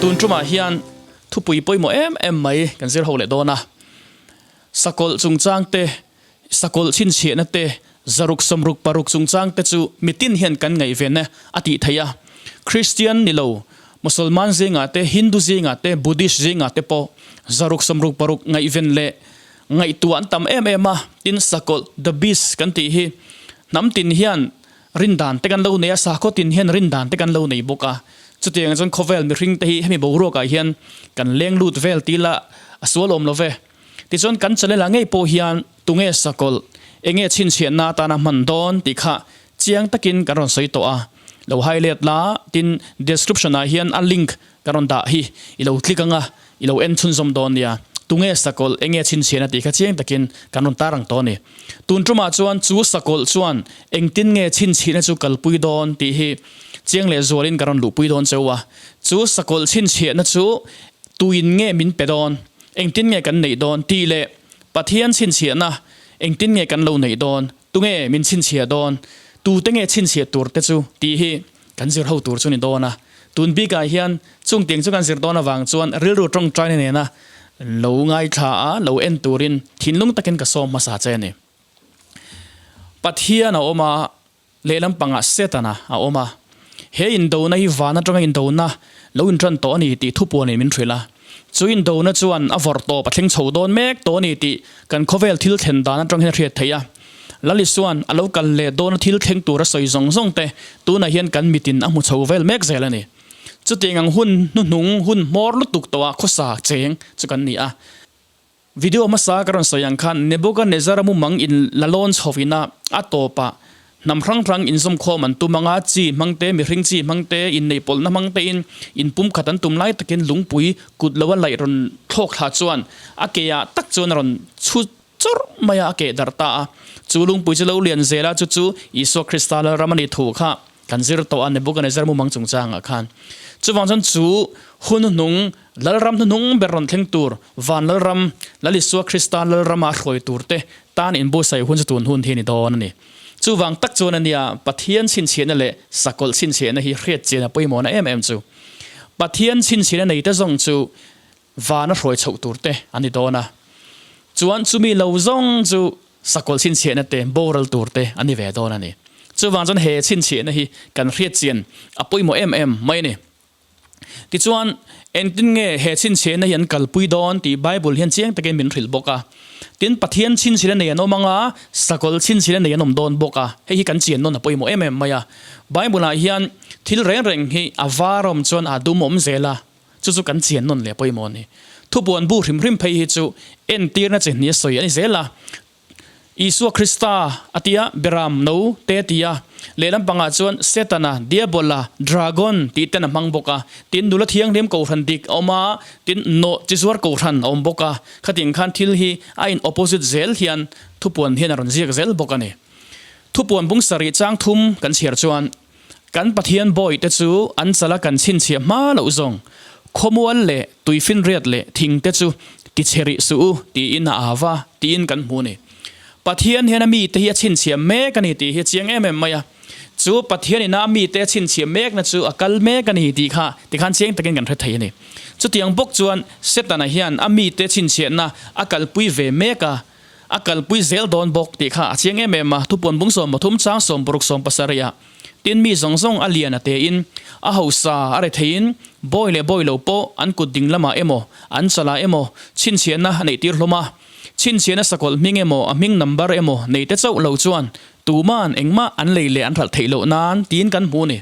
Tun tumah hian thupui pawimawh em em mai kan zir ho leh dawn a. Sakawlh chungchang te, sakawlh chhinchhiahna te, zaruk sawmruk paruk chungchang te chu mitin hian kan ngaihven e a tih theih a. Kristian ni lo, Mosolman zingah te, Hindu zingah te, Buddhist zingah te pawh zaruk sawmruk paruk ngaihven leh ngaihtuah an tam em em a. Tin, sakawlh, the beast, kan tih hi hnam tin hian rindan te kan lo nei a, sakhaw tin hian rindan te kan lo nei bawk a. Chutiang chuan khawvel mihring te hi hemi boruakah hian kan leng lut vel tih lah a sual awm lo ve. Tichuan kan channel ah ngei pawh hian tunge sakawlh, enge chhinchhiahna atana hman dawn tih kha chiang takin kan rawn sawi tawh a. Lo highlight la, tin description ah hian a link ka rawn dah hi i lo click anga i lo en chhunzawm dawn nia. Tunge sakawlh, enge chhinchhiahna tih kha chiang takin kan rawn tar ang tawh a ni. Tun tumah chuan chu sakawlh chuan engtin nge chhinchhiahna chu kalpui dawn tih hi chiang leh zualin ka rawn luhpui dawn cheu a. Chu sakawlh chhinchhiahna chu tuin nge min pe dawn? Engtin nge kan neih dawn tih leh Pathian chhinchhiahna engtin nge kan lo neih dawn, tunge min chhinchhiah dawn, tute nge chhinchhiah tur te chu tih hi kan zir ho tur chu ni dawn a. Tun bikah hian chung tiang chu kan zir dawn avang chuan rilru tawngtaina nena lo ngaithla a, lo en turin thinlung takin ka sawm hmasa che a ni. Pathian a awm a, Lehlam pangah Setana a awm a, he indona hi van atanga indona lo intan tawh a ni tih thupuanin min hrilh a. Chu indona chuan a vawrh tawp a thleng chho dawn mek tawh a ni tih kan khawvel thil thlen dan atang hian a hriat theih a. Lalisuan a lo kal leh dawna thil thleng tur a sawi zawng zawng te tunah hian kan mitin a hmu chho vel mek zel a ni. Chutiang ang hun hnuhnung hun hmawr lutuk tawhah khawsa cheng chu kan ni a. Video hmasa ka rawn sawi ang khan Nebuchadnezzar-a mumang in la lawn chho ina a tawpah hnam hrang hrang inzawmkhawm an tum anga chi hmang te, mihring chi hmang te, inneih pawlhna hmang tein inpumkhat an tum lai takin lungpui kut lo a laih rawn thlawk thla chuan a keah tak chuan a rawn chhu chawrh mai a, a keh darh ta a. Chu lungpui chu lo lian zel a, chu chu Isua Krista Lalram a nih thu kha kan zir tawh a Nebuchadnezzar mumang chungchangah khan. Chuvang chuan chu hun hnung Lalram hnuhnung ber rawn thleng tur, Van Lalram, Lal Isua Krista Lalrama a hruai tur te tan inbuatsaih hun chu tun hun hi a ni dawn a ni. Chuvang tak chuan a nia Pathian chhinchhiahna leh sakawlh chhinchhiahna hi hriat chian a pawimawhna em em chu. Pathian chhinchhiahna nei te zawng chu van a hruai chhoh tur te a ni dawn a. Chuan chumi lo zawng chu sakawlh chhinchhiahna te boral tur te a ni ve dawn a ni. Chuvang chuan he chhinchhiahna hi kan hriat chian a pawimawh em em mai a ni. Tichuan, engtin nge he chhinchhiahna hi an kalpui dawn tih Bible hian chiang takin min hrilh bawk a. Tin, Pathian chhinchhiahna nei an awm ang a, sakawlh chhinchhiahna nei an awm dawn bawk a. Hei hi kan chian nawn a pawimawh em em mai a. Bible-ah hian thil reng reng hi a var awm chuan a dum awm zel a, chu chu kan chian nawn leh pawimawh a ni. Thupuan bu hrim hrim phei hi chu entirna chi hnih a sawi a ni zel a. Isua Krista a ti a, Beram no te a ti a, lehlam pangah chuan Setana, Diabola, Dragon tih ten a hmang bawk a, tin nula thianghlim kohhran dik a awm a, tin nawh chi zuar kohhran a awm bawk a, khatiang khan thil hi a in opposite zel hian thupuan hian a rawn ziak zel bawk a ni. Thupuan bung sarih chang thum kan chhiar chuan kan Pathian bawi te chu an chala kan chhinchhiah hma loh zawng khawmual leh tuifinriat leh thing te chu tichhe rih suh u tiin a au va tiin kan hmu a ni. Pathian hian a mite hi a chhinchhiah mek a ni tih hi a chiang em em mai a. Chu Pathian ina a mite a chhinchhiah mekna chu a kal mek a ni tih kha tikhan chiang takin kan hre thei a ni. Chutiang bawk chuan Setana hian a mite chhinchhiahna a kalpui ve mek a, a kalpui zel dawn bawk tih kha a chiang em em a. Thupuan bung 30 chang 60 17 ah Tin mi zawng zawng a lian a tein, a hausa a retheiin, bawi leh bawi lo pawh an kut ding lamah emaw, an chalah emaw chhinchhiahna a neihtir hlawm a. Chhinchhiahna sakawlh hming emaw, a hming number emaw nei te chauh lo chuan tuman engmah an lei leh an hralh theih loh nan tiin kan hmu a ni.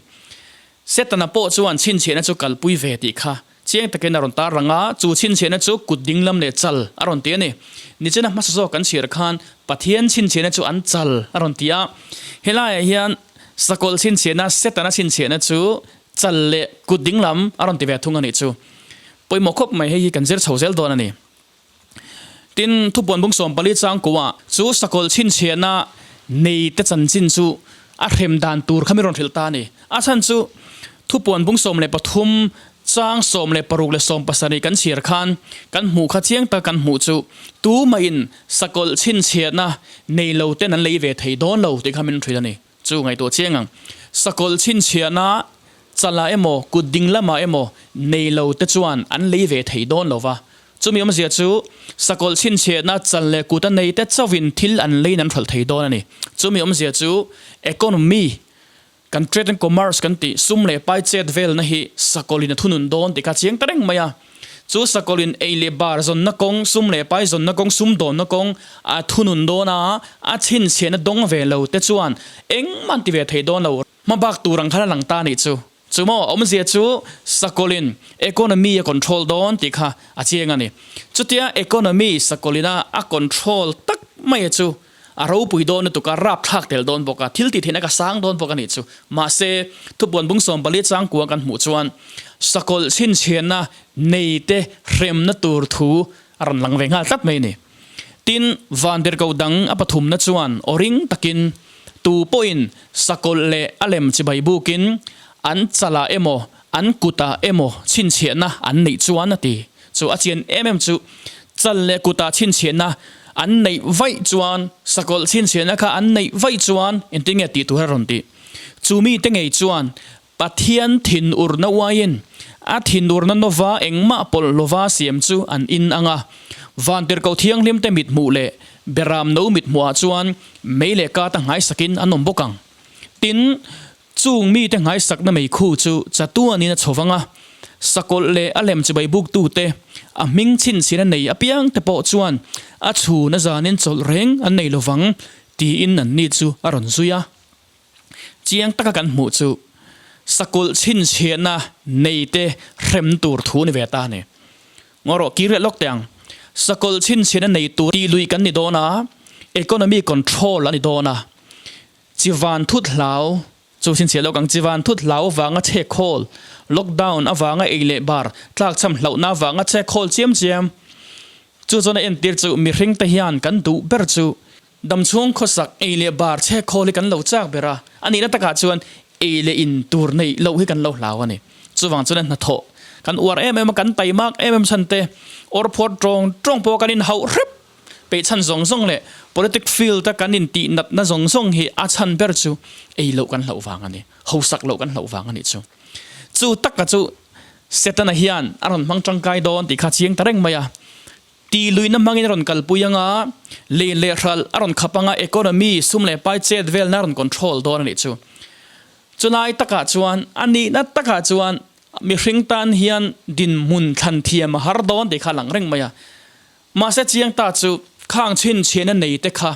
Setana pawh chuan chhinchhiahna chu kalpui ve tih kha Chiang takin a rawn tar rang a, chu chhinchhiahna chu kut dinglam leh chal a rawn ti a ni. Nichina hmasa zawk kan chhiar khan Pathian chhinchhiahna chu an chal a rawn ti a. Helaiah hian sakawlh chhinchhiahna, Setana chhinchhiahna chu chal leh kut dinglam a rawn ti ve thung a nih chu. Pawimawh khawp mai hei hi kan zir chho zel dawn a ni. Tin, thupuan bung 14 chang kuah chu sakawlh chhinchhiahna nei te chanchin chu a hrem dan tur kha mi rawn hrilh ta a ni. A chhan chu thupuan bung 13 chang 16 leh 17 kan chhiar khan kan hmuh kha chiang tak kan hmuh chu tumahin sakawlh chhinchhiahna nei lo ten an lei ve thei dawn lo tih kha min hrilh a ni. Chu ngaihtuah chiang ang. Sakawlh chhinchhiahna. Chalah emaw, kut ding lamah emaw nei lo te chuan an lei ve thei dawn lo va. Chumi awmzia chu sakawlh chhinchhiahna chal leh kut a nei te chauhin thil an leiin an hralh thei dawn a ni. Chumi awmzia chu economy, kan trade and commerce kan tih, sum leh pai chet velna hi sakawlhin a thunun dawn tih kha a chiang ta reng mai a. Chu sakawlhin ei leh bar zawnna kawng, sum leh pai zawnna kawng, sumdawnna kawng a thunun dawn a, a chhinchhiahna dawng ve lo te chuan engmah an ti ve thei dawn lo. Hmabak tur ang khan a lang ta anih chu. Chu maw awmzia chu sakawlin economy a control dawn tih kha a chiang a ni. Chutia economy sakawlina a control tak mai chu a ropui dawn lutuk a, rapthlak tel dawn bawk a, thil tih theihna ka sang dawn bawk a nih chu. Mahse, thupuan bung 14 changkua kan hmuh chuan sakawlh chhinchhiahna neite hremna tur thu a rawn lang ve nghal tlat mai a ni. Tin, vantirhkoh dang a pathumna chuan aw ring takin, Tu pawhin sakawlh leh a lem chibai bukin an chalah emaw an kutah emaw chhinchhiahna an neih chuan a ti. Chu a chian em em chu chal leh kutah chhinchhiahna an neih vaih chuan, sakawlh chhinchhiahna kha an neih vaih chuan engtin nge tih tur a rawn ti. Chu mite ngei chuan Pathian thinurna uaiin a thinurna nova engmah pawlh lova siam chu an in ang a. Vantirhkoh thianghlimte mithmuh leh Beram no mithmuhah chuan mei leh kata nghaisakin an awm bawk ang. Tin, chung mite nghaisakna meikhu chu chatuanin a chho vang a. Sakawlh leh a lem chibai buktute, a hming chhinchhin a nei apiangte pawh chuan a chhun a zanin chawlh reng an nei lovang, tiin anni chu a rawn zui a. Chiang taka kan hmuh chu sakawlh chhinchhiahna neite hrem tur thu ni ve ta a ni. Ngaw rawh, kir leh lawk teh ang. Sakawlh chhinchhiahna nei tur tih lui kan ni dawn a, economy control a ni dawn a. Chivan thut hlau, chu chhinchhiah lawk ang, chivan thut hlau avanga chhek khawl, lockdown avanga ei leh bar, tlakchham hlauhna avanga chhek khawl chiam chiam. Chu chuan a entir chu mihringte hian kan duh ber chu Damchhung khawsak ei leh bar chhek khawl hi kan lo chak ber a, a nihna takah chuan ei leh in tur neih loh hi kan lo hlau a ni. Chuvang chuan hnathawh kan uar em em a, kan taimak em em chhan te, awr phawt tawng tawng pawh kan inhauh hrep peih chhan zawng zawng leh politic field a kan intih natna zawng zawng hi a chhan ber chu ei loh kan hlauh vang a ni, hausak loh kan hlauh vang a nih chu. Chu taka chu Setana hian a rawn hmang tangkai dawn tih kha chiang ta reng mai a. Tih luihna hmangin a rawn kalpui ang a, lei leh hralh a rawn khap ang a, economy, sum leh pai chet velna a rawn control dawn a nih chu. Chulai takah chuan, a nihna takah chuan mihring tan hian dinhmun thlan thiam a har dawn tih kha a lang reng mai a. Mahse chiang ta chu khang chhinchhiahna nei te kha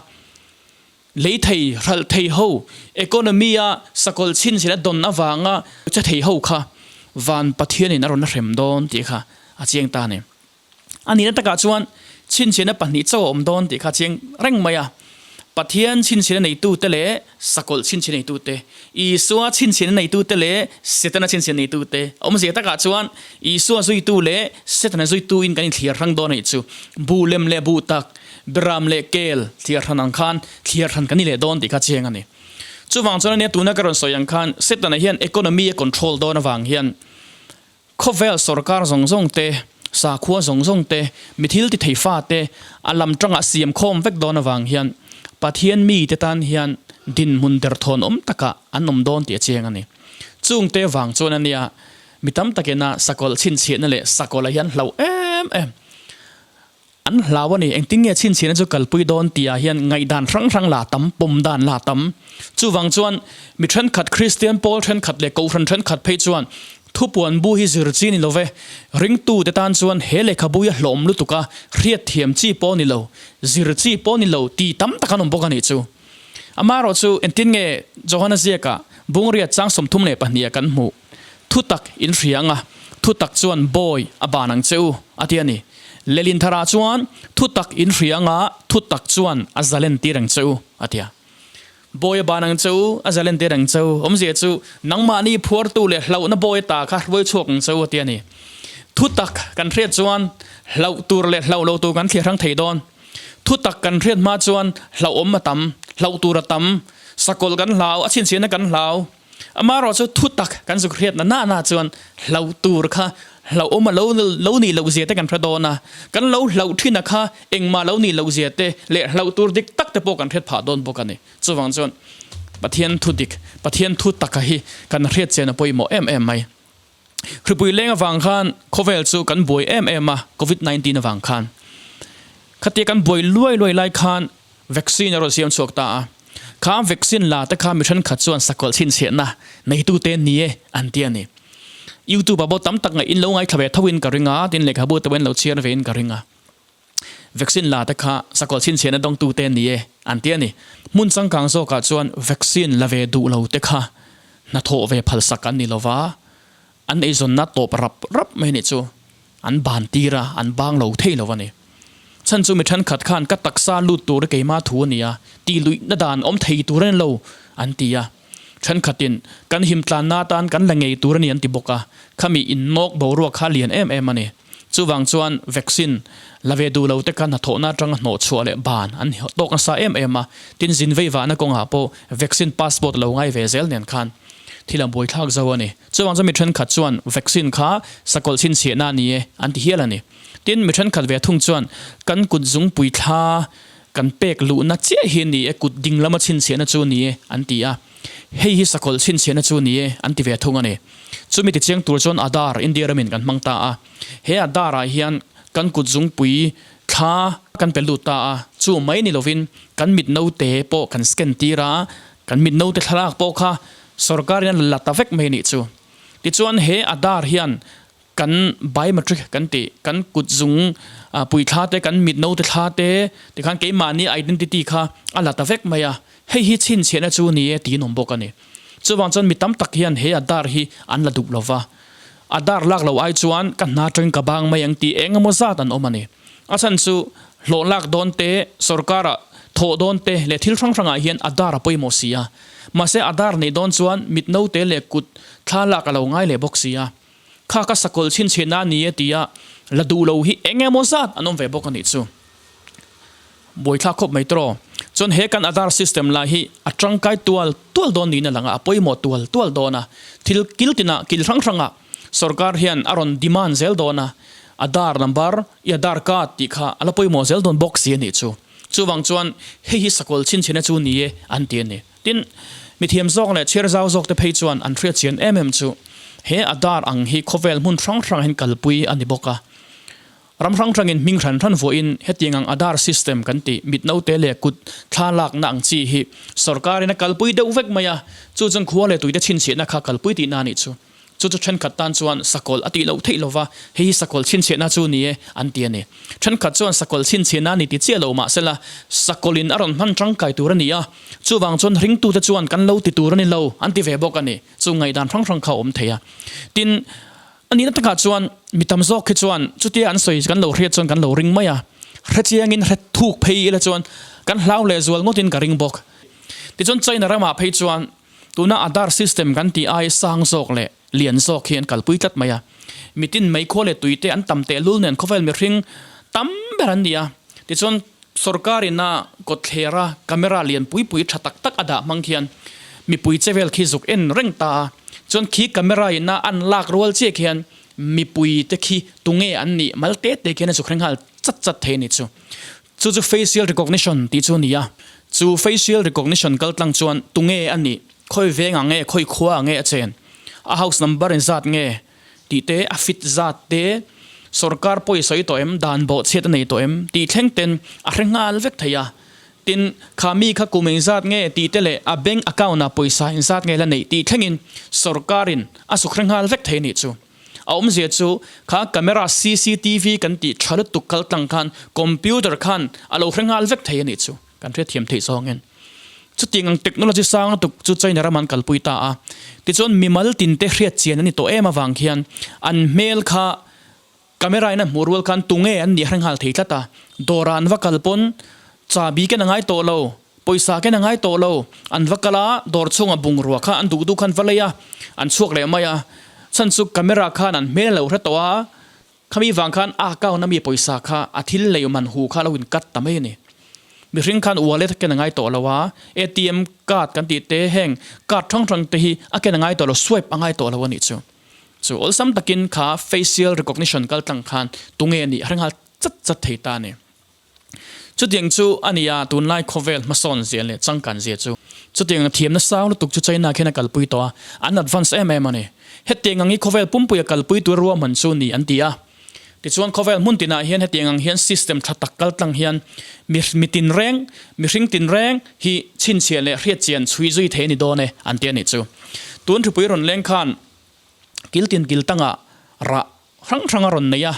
lei thei, hralh thei ho, economy a sakawlh chhinchhiahna dawn avanga che thei ho kha van Pathianin a rawn la hrem dawn tih kha a chiang ta a ni. A nihna takah chuan chhinchhiahna pahnih chauh a awm dawn tih kha a chiang reng mai a. Pathian chhinchhiahna neitute leh sakawlh chhinchhiahna neitute, Isua chhinchhiahna neitute leh Setana chhinchhiahna neitute a awmzia takah chuan Isua zuitu leh Setana zuituin kan inthliar hrang dawn a nih chu. Buh lem leh buh tak, beram leh kel thliar hran ang khan thliar hran kan ni leh dawn tih kha a chiang a ni. Chuvang chuan ania tuna ka rawn sawi ang khan Setana hian economy a control dawn avang hian Khawvel sawrkar zawng zawng te, sakhua zawng zawng te, mi thil ti thei fa te a lam tangah siam khawm vek dawn avang hian Pathian mi te tan hian dinhmun derthawn awm takah an awm dawn tih a chiang a ni. Chung te vang chuan a nia mi tam takin a sakawlh chhinchhiahna leh sakawlh ah hian hlauh em em. An hlau a ni, engtin nge chhinchhiahna chu kalpui dawn tihah hian ngaihdan hrang hrang la tam, pawm dan la tam. Chuvang chuan mi thenkhat Kristian pawl thenkhat leh Kohhran thenkhat phei chuan thupuan bu hi zir chi ni lo ve, ringtute tan chuan he lehkhabu hi a hlawm lutuk a, hriatthiam chi pawh ni lo, zir chi pawh ni lo ti tam tak an awm bawk a nih chu. Amaherawhchu engtin nge Johana ziakah Bungriat chang 32 ah kan hmuh? Thutak in hria ang a, thutak chuan bawi a ban ang che u, a ti a ni. Lelin tharah chuan thutak in hria ang a, thutak chuan a zalen tir ang che u, a ti a. Bawi a ban ang che u, a zalen tir ang che u. Awmzia chu nangmahni phuartu leh hlauhna bawi ta kha hruai chhuak ang che u, a ti a ni. Thutak kan hriat chuan hlauh tur leh hlauh lo tur kan thlir hrang thei dawn. Thutak kan hriat hma chuan hlauhawm a tam, hlauh tur a tam, sakawlh kan hlau, a chhinchhiahna kan hlau. Amaherawh chu thutak kan zuk hriatna na na chuan hlauh tur kha hlauhawm a lo lo nih loh zia te kan hre dawn a, kan lo hlauh thin a kha engmah lo nih loh zia te leh hlauh tur dik tak te pawh kan hriat phah dawn bawk a ni. Chuvang chuan Pathian thu dik, Pathian thu taka hi kan hriat chian a pawimawh em em mai. Hripui leng avang khan khawvel chu kan buai em em a, Covid 19 avang khan. Khatia kan buai luai luai lai khan vaccine a rawn siam chhuak ta a. Kha vaccine la te kha mi thenkhat chuan sakawlh chhinchhiahna neitute ni e an ti a ni. YouTube ah pawh tam tak ngaih in lo ngaithla ve tho in ka ring a, tin lehkhabu te pawh in lo chhiar ve in ka ring a. Vaccine la te kha sakawlh chhinchhiahna dawngtute ni e an ti a ni. Hmun changkang zawkah chuan vaccine la ve duh lo te kha hnathawh ve phalsak an ni lo va, an eizawnna tawp rap rap mai nih chu an ban tir a, an bang lo thei lo a ni. Chhan chu mi thenkhat khan ka taksa lut tur hi keima thu a ni a, tih luihna dan awm thei tur a ni lo an ti a. Thenkhatin kan himtlanna atan kan la ngei tur a ni an ti bawk a, khami innawk boruak kha lian em em a ni. Chuvang chuan vaccine la ve duh lo te kha hnathawhna atanga hnawhchhuah leh ban an tawk nasa em em a, tin zin vei vahna kawngah pawh vaccine passport lo ngai ve zel nen khan thil a buaithlak zo a ni. Chuvang chuan mi thenkhat chuan vaccine kha sakawlh chhinchhiahna a ni e an ti hial a ni. Tin, mi thenkhat ve thung chuan kan kut zungpui thla Kan pek luhna chiah hi ni e, kut ding lama chhinchhiahna chu ni e, an ti a. Hei hi sakawlh chhinchhiahna chu ni e, an ti ve thung a ni. Chumi tichiang tur chuan Aadhaar, India ramin kan hmang ta a. He Aadhaar ah hian kan kut zungpui thla kan pe lut ta a, chu mai ni lovin kan mit note pawh kan scan tir a, kan mit note thlalak pawh kha sorkarin a la ta vek mai a nih chu. Tichuan he Aadhaar hian Kan biometric kan tih, kan kut zung pui thla te, kan mit note thla te, tikhan keimahni identity kha a la ta vek mai a, hei hi chhinchhiahna chu ni e tiin awm bawk a ni. Chuvang chuan mi tam tak hian he Aadhaar hi an la duh lo va, Aadhaar lak lo ai chuan ka hna atangin ka bang mai ang tih eng emaw zat an awm a ni. A chhan chu hlawh lak dawn te, sorkara thawh dawn te leh thil hrang hrangah hian Aadhaar a pawimawh si a. Mahse Aadhaar neih dawn chuan mit note leh kut thla lak a lo ngai leh bawk si a. Kha ka sakawlh chhinchhiahna a ni e tia la duh lo hi eng emaw zat an awm ve bawk a nih chu. Buaithlak khawp mai tawh. Chuan he kan Aadhaar system lah hi a tangkai tual tual dawn niin a lang a, a pawimawh tual tual dawn a. Thil kil tinah, kil hrang hrangah sorkar hian a rawn demand zel dawn a, Aadhaar number, i Aadhaar card tih kha a la pawimawh zel dawn bawk si a nih chu. Chuvang chuan hei hi sakawlh chhinchhiahna chu ni e an ti a ni. Tin, mithiam zawk leh chhiar zau zawkte phei chuan an hriat chian em em chu he Aadhaar ang hi khawvel hmun hrang hrangah hian kalpui a ni bawk a. Ram hrang hrangin hming hran hran vuahin hetiang ang Aadhaar system kan tih mit naute leh kut thla lakna ang chi hi sorkarin a kalpui deuh vek mai a, chu chuan khua leh tuite chhinchhiahna kha kalpui tihna a nih chu. Chu chu thenkhat tan chuan sakawlh a tih loh theih lova, hei hi sakawlh chhinchhiahna chu ni e, an ti a ni. Thenkhat chuan sakawlh chhinchhiahna ni ti chiah lo mah sela, sakawlhin a rawn hman tangkai tur a ni a, chuvang chuan ringtute chuan kan lo ti tur a ni lo, an ti ve bawk a ni. Chu ngaihdan hrang hrang kha a awm thei a. Tin, a nihna takah chuan mi tam zawk khi chuan chutia an sawi kan lo hriat chuan kan lo ring mai a, hrechiangin hre thuk phei ila chuan kan hlau lehzual ngawtin ka ring bawk. Tichuan China ramah phei chuan Tuna Aadhaar system kan tih ai sang zawk leh lian zawk hi an kalpui tlat mai a. Mitin meikhua leh tuite an tam tehlul nen khawvel mihring tam ber an ni a. Tichuan sorkar ina kawtthlera camera lian pui pui tha tak tak a dah hmang khian mipui che vel khi zuk en reng ta a. Chuan khi camera ina an lak rual chiah khian mipui te khi tunge an nih mal te te khian a zuk hre nghal chat chat thei a ni chu. Chu chu facial recognition tih chu a ni a, chu facial recognition kal tlang chuan tunge a nih, khawi veng ang nge, khawi khua ang nge a chen, a house number in zat nge tih te, a fit zat te, sorkar pawisa i tawh em, dan bawhchhiat a nei tawh em tih thleng ten a hre nghal vek thei a. Tin, kha mi kha kum engzat nge tih te leh a bank account ah pawisa engzat nge la neih tih thlengin sorkarin a suk hre nghal vek thei a nih chu. A awmzia chu kha camera cctv kan tih tha lutuk kal tlang khan computer khan a lo hre nghal vek thei a nih chu kan hriatthiam theih zawngin. Chutiang ang technology sang lutuk chu China ram an kalpui ta a. Tichuan mimal tinte hriat chian a ni tawh em avang khian an hmel kha camera in a hmuh rual khan tunge an nih a hre nghal thei tlat a. Dawrah an va kal pawn chabi ken a ngai tawh lo. Pawisa ken a ngai tawh lo. An va kal a, dawr chhunga bungrua kha an duh duh khan va lei a, an chhuak leh mai a. Chhan chu camera khan an hmel a lo hre tawh a, khami vang khan a account a mi pawisa kha a thil lei man hu kha a lo in cut ta mai a ni. Mihring khan wallet a ken a ngai tawh lo a, ATM card kan tih te heng card hrang hrang te hi a ken a ngai tawh lo, swipe a ngai tawh lo a nih chu. Chu awlsam takin kha facial recognition kal tlang khan tunge a nih a hre nghal chat chat thei ta a ni. Chutiang chu a nia tunlai khawvel hmasawn zia leh changkan zia chu. Chutiang thiamna sang lutuk chu China khian a kalpui tawh a, an advance em em a ni. Hetiang ang hi khawvel pumpuia kalpui tur ruahman chu ni an ti a. Tichuan khawvel hmun tinah hian hetiang ang hian system tha tak kal tlang hian mi mi tinreng, mihring tinreng hi chhinchhiah leh hriatchian chhui zui thei a ni dawn e an ti a nih chu. Tun hripui rawn leng khan kil tin kil tangah rah hrang hrang a rawn nei a,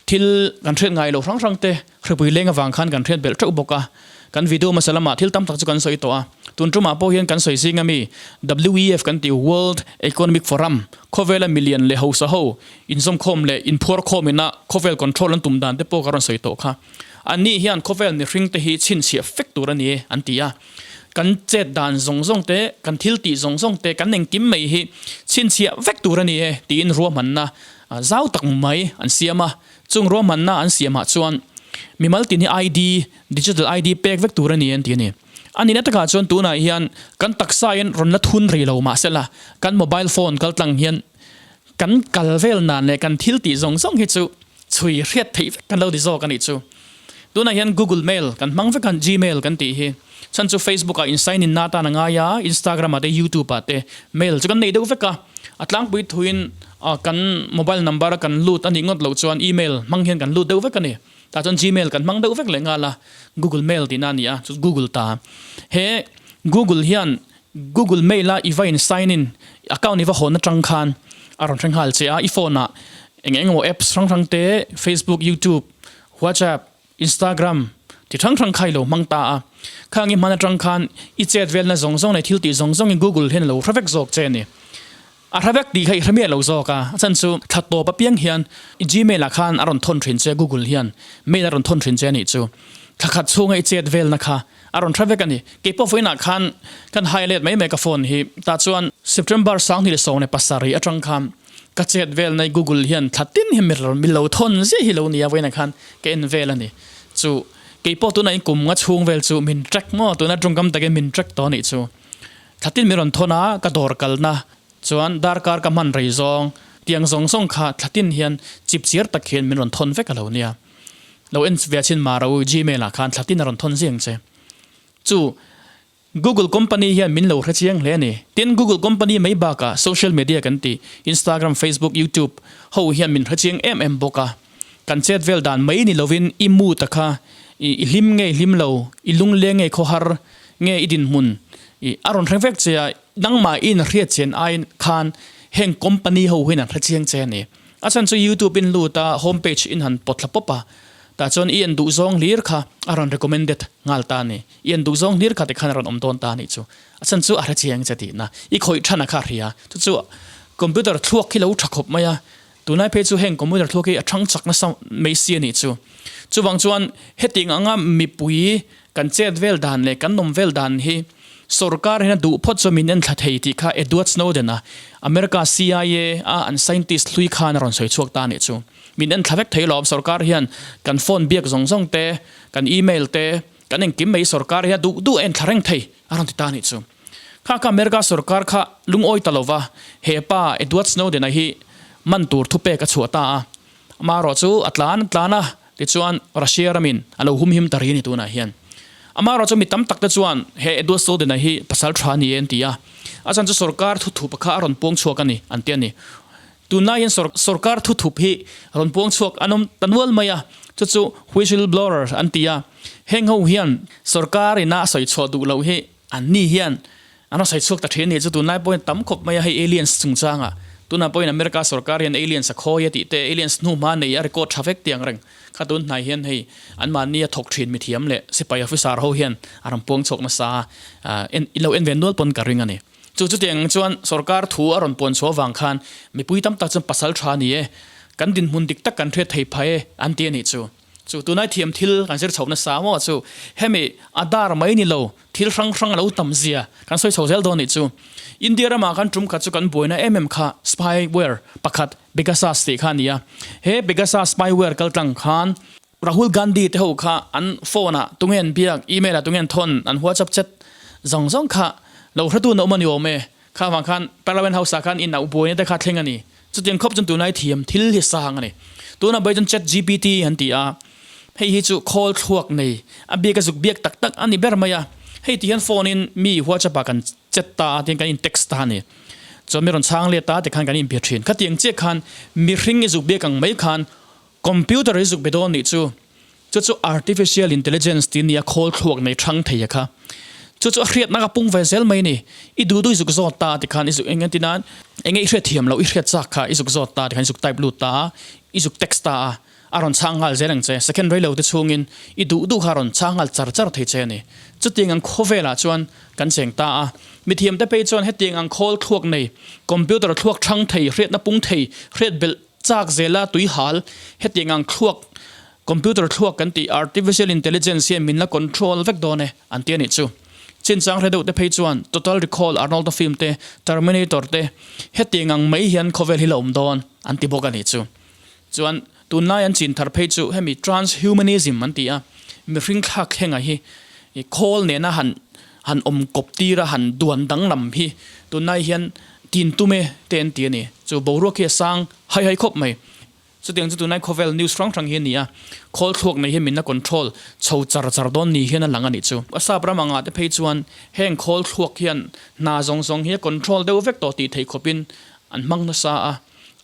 thil kan hriat ngai loh hrang hrang te hripui leng avang khan kan hriat belh teuh bawk a, kan video hmasa lamah thil tam tak chu kan sawi tawh a, tun tumah pawh hian kan sawi zing ami WEF kan tih World Economic Forum khawvela milian leh hausa ho inzawmkhawm leh inphuarkhawm ina khawvel control an tum dan te pawh ka rawn sawi tawh kha. Anni hian khawvel mihring te hi chhinchhiah fek tur a ni e an ti a. Kan chet dan zawng zawng te, kan thil tih zawng zawng te, kan engkim mai hi chhinchhiah vek tur a ni e tiin ruahmanna zau tak mai an siam a. Chung ruahmanna an siamah chuan mimal tin hi ID, digital ID pek vek tur a ni an ti a ni. A nihna takah chuan tunah hian kan taksa in rawn la thun rih lo mahsela kan mobile phone kaltlang hian kan kal vel nan leh kan thil tih zawng zawng hi chu chhui hriat theih vek kan lo ti zawk a nih chu. Tunah hian Google Mail kan hmang vek a, Gmail kan tih hi. Chhan chu Facebook ah in sign in na atan a ngai a, Instagram ah te YouTube ah te mail chu kan nei deuh vek a. A tlangpui thuin kan mobile number a kan lut a nih ngawt loh chuan email hmang hian kan lut deuh vek a ni. Tah chuan Gmail kan hmang deuh vek leh nghal a, Google Mail tihna a ni a, chu Google ta. He Google hian Google Mail a i va in sign in account i va hawn atang khan a rawn hre nghal che a, i phone ah eng eng emaw apps hrang hrang te Facebook, YouTube, WhatsApp, Instagram ti hrang hrang kha i lo hmang ta a, khang i hman atang khan i chet velna zawng zawng leh thil tih zawng zawng in Google hian a lo hre vek zawk che a ni. A hre vek tih kha i hre miah lo zawk a, a chhan chu thla tawp apiang hian i Gmail ah khan a rawn thawn thin che, Google hian mail a rawn thawn thin che a nih chu. Thla khat chhunga i chet velna kha a rawn hre vek a ni. Kei pawh vawiinah khan kan hai let mai mai ka phone hi. Tah chuan September 2017 atang khan ka chet velna i Google hian thla tin hi mi lo thawn ziah hi lo nia vawiinah khan ka en vel a ni. Chu kei pawh tunah in kum nga chhung vel chu min track maw tuna tawngkam takin min track tawh a nih chu. Thla tin min rawn thawn a, ka dawr kalna chuan darkar ka hman rei zawng tiang zawng zawng kha thla tin hian chip chiar tak hian min rawn thawn vek a lo nia. Lo en ve chin mah ro Gmail ah khan thla tin a rawn thawn ziang che. Chu Google company hian min lo hre chiang hle a ni. Tin Google company mai bakah social media kan tih Instagram, Facebook, YouTube ho hian min hre chiang em em bawk a. Kan chet vel dan mai ni lovin i mood a kha i hlim nge i hlim lo, i lungleng nge i khawhar nge i dinhmun i a rawn hre vek che a, nangmah i inhriat chian aiin khan heng company ho hian an hre chiang che a ni. A chhan chu YouTube in lut a, home page in han pawt thla pawp a, tah chuan i en duh zawng hlir kha a rawn recommended nghal ta a ni. I en duh zawng hlir kha tikhan a rawn awm dawn ta a nih chu. A chhan chu a hre chiang che tihna. I khawih than a kha a hria. Chu chu computer thluak khi lo tha khawp mai a. Tunlai phei chu heng computer thluak hi a thang chak nasa mai si a nih chu. Chuvang chuan hetiang anga mipui kan chet vel dan leh kan nawm vel dan hi sorkar hian a duh phawt chuan min en thla thei tih kha Edward Snowden a America CIA a an scientist hlui khan a rawn sawi chhuak ta a nih chu. Min en thla vek thei lawm sorkar hian kan phone biak zawng zawng te, kan email te, kan engkim mai sorkar hian duh duh a en thla reng thei a rawn ti ta a nih chu. Kha kha America sorkar kha lungawi ta lova he pa Edward Snowden a hi man tur thupek a chhuah ta a. Amaherawh chu a tlan a tlan a, tichuan Russia ramin a lo humhim ta rih a ni tunah hian. Amaherawh chu mi tam tak te chuan he Edward Snowden-a hi pasal tha a ni e an ti a, a chhan chu sorkar thuthup kha a rawn puang chhuak a ni an ti a ni. Tunlai hian sorkar thuthup hi rawn puang chhuak an awm ta nual mai a, chu chu whistle blower an ti a, heng ho hian sorkar ina a sawi chhuah duh loh hi an ni hian An rawn sawi chhuak ta thin a nih chu tunlai pawhin tam khawp mai a hei aliens chungchangah tunah pawhin America sorkar hian aliens a khawi a tih te aliens hnu hma nei a record tha vek tiang reng kha tun hnai hian hei anmahni a thawk thin mithiam leh sipai officer ho hian a rawn puang chhuak nasa a en ilo en ve nual pawn ka ring a ni. Chu chutiang chuan sorkar thu a rawn puan chhuah vang khan mipui tam tak chuan pasal tha a ni e kan dinhmun dik tak kan hriat thei phah e an ti a nih chu. Chu tunai thiam thil kan zir chhoh nasa maw chu hemi a dar mai ni lo thil hrang hrang a lo tam zia kan sawi chho zel dawn nih chu. India ramah khan tum khat chu kan buaina em em kha spyware pakhat Pegasus tih kha a ni a. He Pegasus spyware kal tlang khan Rahul Gandhi te ho kha an phone ah tunge an biak, email ah tunge an thawn, an WhatsApp chat zawng zawng kha lo hretu an awm a ni awm e. Kha vang khan Parliament House ah khan in auh buaina te kha thleng a ni. Chutiang khawp chuan tunlai thiam thil hi sang a ni. Tunah bai chuan Chat GPT an ti a, hei hi chu khawl thluak nei, a biak a zuk biak tak tak a ni ber mai a. Hei ti hian phone in mi WhatsApp ah kan chat ta a, tihian kan in text ta a ni. Chuan mi rawn chhang let ta tikhan kan inbia thin. Khatiang chiah khan mihring i zuk biak ang mai khan computer i zuk be dawn nih chu. Chu chu artificial intelligence tih nia khawl thluak nei thang thei a kha. Chu chu a hriatna ka pung ve zel mai ni. I duh duh i zuk zawt ta tikhan i zuk eng eng tinan enge i hriat thiam loh i hriat chak kha i zuk zawt ta tikhan i zuk type lut ta a, i zuk text ta a, a rawn chhang nghal zel ang che. Second rei lo te chhungin i duh duh kha a rawn chhang nghal char char thei che a ni. Chutiang ang khawvelah chuan kan cheng ta a. Mithiamte phei chuan hetiang ang khawl thluak nei, computer thluak thang thei, hriatna pung thei, hriat belh chak zela tui hal, hetiang ang thluak, computer thluak kan tih artificial intelligence hian min la control vek dawn e, an ti a nih chu. Chinchang hre deuh te phei chuan Total Recall Arnold-a film te, Terminator te, hetiang ang mai hian khawvel hi la awm dawn, an ti bawk a nih chu. Chuan tunlai an chin thar phei chu hemi transhumanism an ti a, mihring thlak thlenga hi khawl nena han han awm kawp tir a, han duan danglam hi tunlai hian tin tum e te an ti a ni. Chu boruak hi a sang hai hai khawp mai. Chutiang chu tunlai khawvel news hrang hrang hi a ni a, khawl thluak nei hi min la control chho char char dawn ni hian a lang a nih chu. A sap ram angah te phei chuan heng khawl thluak hian hna zawng zawng hi a control deuh vek tawh tih theih khawpin an hmang nasa a.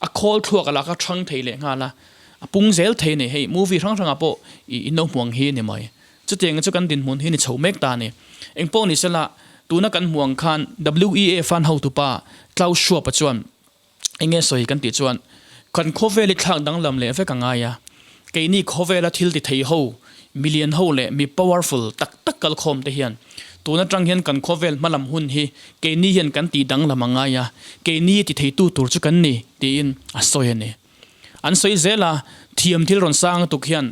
A khawl thluak a lak a thang thei leh nghal a, a pung zel thei a ni. Hei movie hrang hrangah pawh i inlo hmu ang hi a ni mai. Chutiang chu kan dinhmun hi ni chho mek ta a ni. Engpawh ni sela, tuna kan hmu ang khan WEF an hotupa Klaus Schwab-a chuan eng nge sawi kan tih chuan kan khawvel hi thlak danglam leh vek a ngai a, keini khawvela thil ti thei ho, milian ho leh mi powerful tak tak kalkhawm te hian tun atang hian kan khawvel hmalam hun hi keini hian kan tih danglam a ngai a, keini ti theitu tur chu kan ni tiin a sawi a ni. An sawi zel a, thiam thil rawn sang tuk hian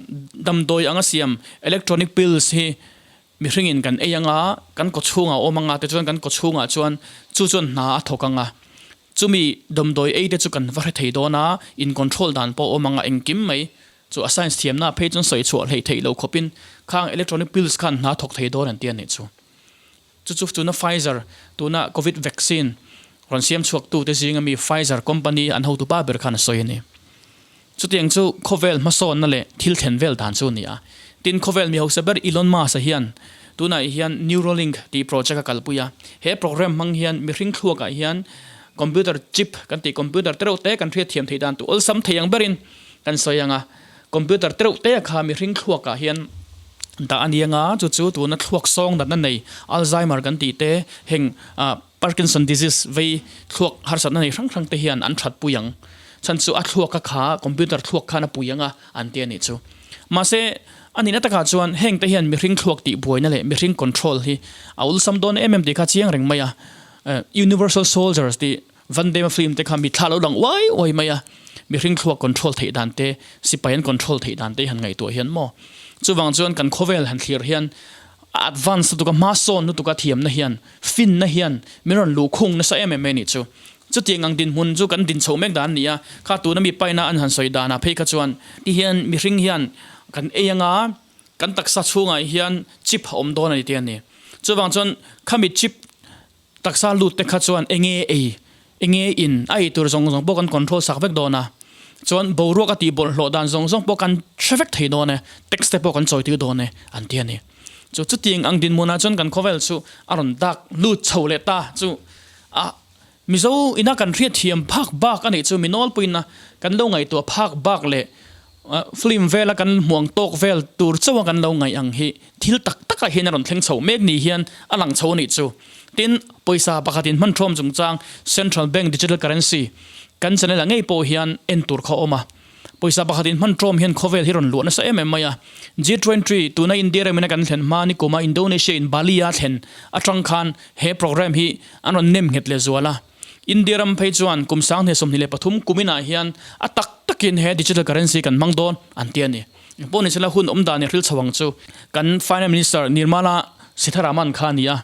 damdawi anga siam electronic pills hi mihringin kan ei anga kan kawchhungah a awm anga tichuan kan kawchhungah chuan chu chuan hna a thawk anga Chumi damdawi ei te chu kan va hre thei dawn a, in control dan pawh a awm ang a, engkim mai chu a science thiamna phei chuan sawi chhuah hleih theih lo khawpin khang electronic pills khan hna thawk thei dawn an ti a nih chu. Chu chu tuna Pfizer, tuna covid vaccine rawn siam chhuak tu te zinga mi Pfizer company an hotu pa ber khan a sawi a ni. Chutiang chu khawvel hmasawnna leh thil thlen vel dan chu a ni a. Tin, khawvel mi hausa ber Elon Musk-a hian tunah hian Neuralink tih project a kalpui a. He program hmang hian mihring thluakah hian computer chip kan tih computer tereuh te kan hriatthiam theih dan tur awlsam thei ang berin kan sawi ang a. Computer tereuh te kha mihring thluakah hian dah a ni ang a, chu chu tuna thluak sawng natna nei Alzheimer kan tih te heng Parkinson disease vei thluak harsatna nei hrang hrang te hian an that pui ang. Chhan chu a thluak a kha computer thluak khan a pui ang a an ti a nih chu. Mahse, a nihna takah chuan heng te hian mihring thluak tih buaina leh mihring control hi a awlsam dawn em em tih kha chiang reng mai a. Universal Soldiers tih Van Damme film te kha mi thla lo lang uai uai mai a. Mihring thluak control theih dan te, sipai an control theih dan te hi han ngaihtuah hian maw. Chuvang chuan kan khawvel han thlir hian A advance lutuk a, hmasawn lutuk a thiamna hian, finna hian min rawn luhkhung nasa em em mai a nih chu. Chutiang ang dinhmun chu kan din chhoh mek dan a ni a, kha tuna mi paina an han sawi danah phei kha chuan ti hian mihring hian kan ei anga kan taksa chhungah hian chip a awm dawn a ni tih a ni. Chuvang chuan khami chip Taksa lut te kha chuan enge ei, enge in, a ei tur zawng zawng pawh kan control sak vek dawn a. Chuan boruak a tih bawlhhlawh dan zawng zawng pawh kan hre vek thei dawn e, tax te pawh kan chawi tir dawn e, an ti a ni. Chu chutiang ang dinhmunah chuan kan khawvel chu a rawn dak lut chho leh ta chu a Mizo ina kan hriatthiam phak bak a nih chu mi nawlpuiin a kan lo ngaihtuah phak bak leh Film vela kan hmuang tawk vel tur chauha kan lo ngaih ang hi thil tak takah hian a rawn thleng chho mek ni hian a lang chho a nih chu. Tin, pawisa pakhatin hman thawm chungchang Central Bank Digital Currency kan channel ah ngei pawh hian en tur kha a awm a. Pawisa pakhatin hman thawm hian khawvel hi rawn luah nasa em em mai a. G20 tuna India ramina kan thlen hma nikuma Indonesia in Bali a thlen atang khan he program hi an rawn nem nghet leh zual a. India ram phei chuan kum 2023 kuminah hian a tak takin he digital currency kan hmang dawn an ti a ni. Engpawh ni sela hun awm dan i hril chho ang chu kan Finance Minister Nirmala Sitharaman kha a ni a.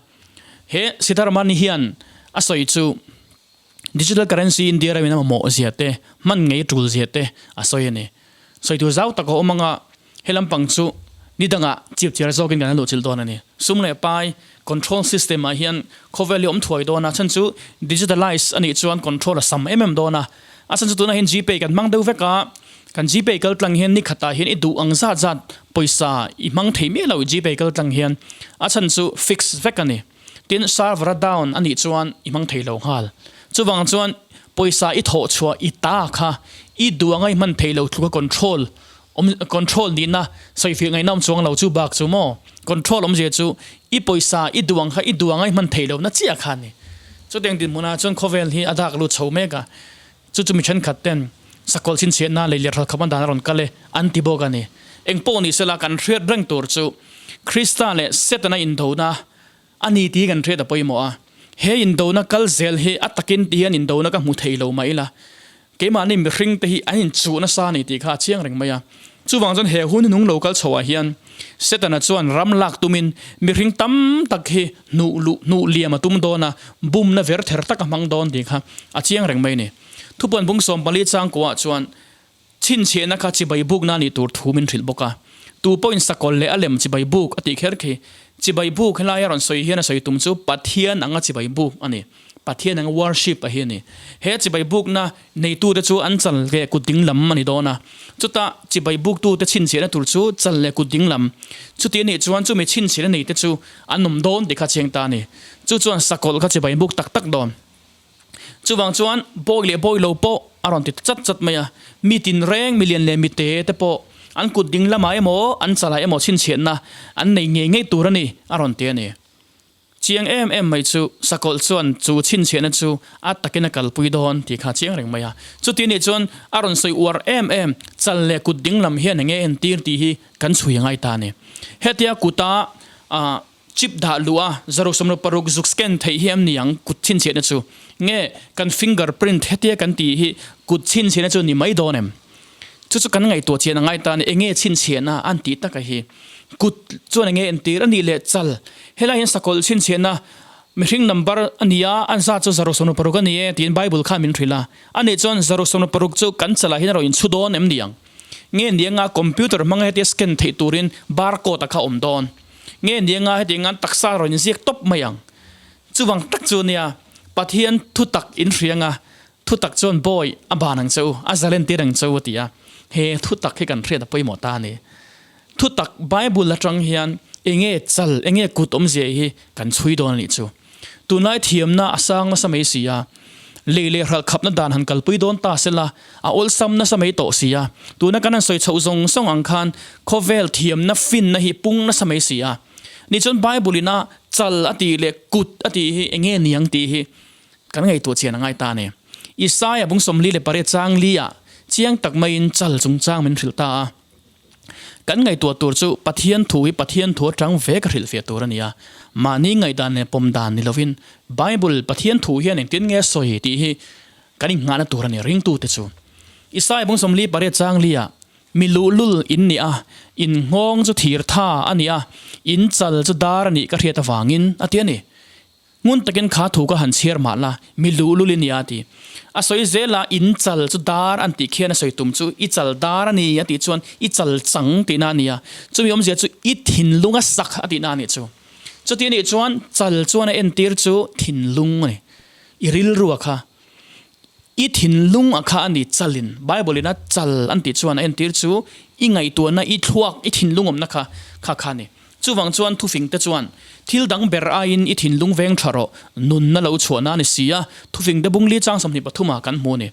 He Sitharaman hian a sawi chu digital currency India ramin a mamawh zia te, hman ngei tul zia te a sawi a ni. Sawi tur zau tak a awm ang a, He lampang chu ni dangah chip chiar zawkin kan la luhchilh dawn a ni. Sum leh pai control system ah hian khawvel hi a awm thuai dawn a, chhan chu digitalize a nih chuan control a sam em em dawn a. A chhan chu tunah hian Gpay kan hmang deuh vek a, Kan Gpay kal tlang hian ni khatah hian i duh ang zat zat pawisa i hmang thei miah lo i Gpay kal tlang hian. A chhan chu fix vek a ni. Tin, server a down a nih chuan i hmang thei lo nghal. Chuvang chuan pawisa i thawh chhuah i ta kha i duh anga i hman thei lo tluka control awm control nihna sawifiah ngaihna awm chuang lo chu bak chu maw? Control awmzia chu i pawisa i duh ang kha i duh anga i hman thei lo na chiah kha a ni. Chutiang dinhmunah chuan khawvel hi a dak lut chho mek a. Chu chu mi thenkhat ten sakawlh chhinchhiahna lei leh ralkham a dan a rawn kal e an ti bawk a ni. Eng pawh ni sela kan hriat reng tur chu Krista leh Setana indona a ni tih hi kan hriat a pawimawh a. He indona kal zel hi a takin ti hian indona ka hmu thei lo mah ila keimahni mihring te hi an inchuh nasa a ni tih kha a chiang reng mai a. Chuvang chuan he hun nung lo kal chho ah hian Setana chuan ram lak tumin mihring tam tak hi hnuh luh hnuh liam a tum dawn a, bumna ver ther tak a hmang dawn tih kha a chiang reng mai a ni. Thupuan bung 14 changkuah chuan chhinchhiahna kha chibai bukna a nih tur thu min hrilh bawk a. Tu pawhin sakawlh leh a lem chibai buk a tih kher khi chibai buk helai a rawn sawi hian a sawi tum chu Pathian anga chibai buk a ni. Pathian anga worship a hi a ni. He chibai bukna neitute chu an chal leh kut ding lam a ni dawn a. Chuta chibai buktute chhinchhiahna tur chu chal leh kut ding lam. Chuti a nih chuan chumi chhinchhiahna neite chu an awm dawn tih kha chiang ta a ni. Chu chuan sakawlh kha chibai buk tak tak dawn. Chuvang chuan bawi leh bawi lo pawh a rawn ti chat chat mai a. Mi tinreng, milian leh mite te pawh an kut ding lamah emaw an chalah emaw chhinchhiahna an nei ngei ngei tur a ni a rawn ti a ni. Chiang em em mai chu Sakawlh chuan chu chhinchhiahna chu a takin a kalpui dawn tih kha a chiang reng mai a. Chuti nih chuan a rawn sawi uar em em, chal leh kut ding lam hian enge entir tih hi kan chhui a ngai ta a ni. Hetia kuta chip dah luh a 166 zuk scan theih hi em ni ang kut chhinchhiahna chu? Nge kan finger print hetia kan tih hi kut chhinchhiahna chu ni mai dawn em? Chu chu kan ngaihtuah chian a ngai ta a ni, enge chhinchhiahna an tih taka hi? Kut chuan enge entir a nih leh chal? Helai hian sakawlh chhinchhiahna mihring number a ni a, an zat chu 166 a ni e tiin Bible khan min hrilh a. A nih chuan 166 chu kan chalah hian a rawn inchhu dawn em ni ang? Nge ni anga computer hmanga hetia scan theih turin barcode a kha awm dawn? Nge ni anga hetiang an taksa a rawn inziak tawp mai ang? Chuvang tak chu nia Pathian thutak inhriang a, Thutak chuan bawi a ban ang che u, a zalen tir ang che u a ti a. He thutak hi kan hriat a pawimawh ta a ni. Thutak Bible atang hian enge chal, enge kut awmzia hi kan chhui dawn a nih chu. Tunlai thiamna a sang nasa mai si a, lei leh hralh khapna dan han kalpui dawn ta sela, a awlsam nasa mai tawh si a. Tuna kan han sawi chhoh zawng zawng ang khan khawvel thiamna finna hi pung nasa mai si a. Ni chuan Bible ina chal a tih leh kut a tih hi enge niang tih hi Kan ngaihtuah chian a ngai ta a ni. Isaia bung 48 chang li ah chiang tak maiin chal chungchang min hrilh ta a. Kan ngaihtuah tur chu Pathian thu hi Pathian thu atang ve ka hrilhfiah tur a ni a. Mahni ngaihdan leh pawm dan ni lovin Bible Pathian thu hian engtin nge a sawi tih hi kan innghahna tur a ni ringtute chu. Isaia bung 48 chang li ah Mi luhlul in ni a, in nghawng chu thir tha a ni a, in chal chu dar a nih ka hriat avangin a ti a ni. Ngun takin kha thu ka han chhiar mah la, mi luhlul i nia a ti. A sawi zel a, in chal chu dar an tih khian a sawi tum chu i chal dar a ni a tih chuan i chal chang tihna a ni a, chumi awmzia chu i thinlung a sak a tihna a nih chu. Chuti a nih chuan chal chuan a entir chu thinlung a ni, i rilru a kha. I thinlung a kha a ni chalin Bible in a chal an tih chuan a entir chu i ngaihtuahna, i thluak, i thinlung awmna kha kha kha a ni. Chuvang chuan thufing te chuan thil dang ber aiin i thinlung veng tha rawh, nunna lo chhuahna a ni si a, thufing te bung li chang 23 ah kan hmu a ni.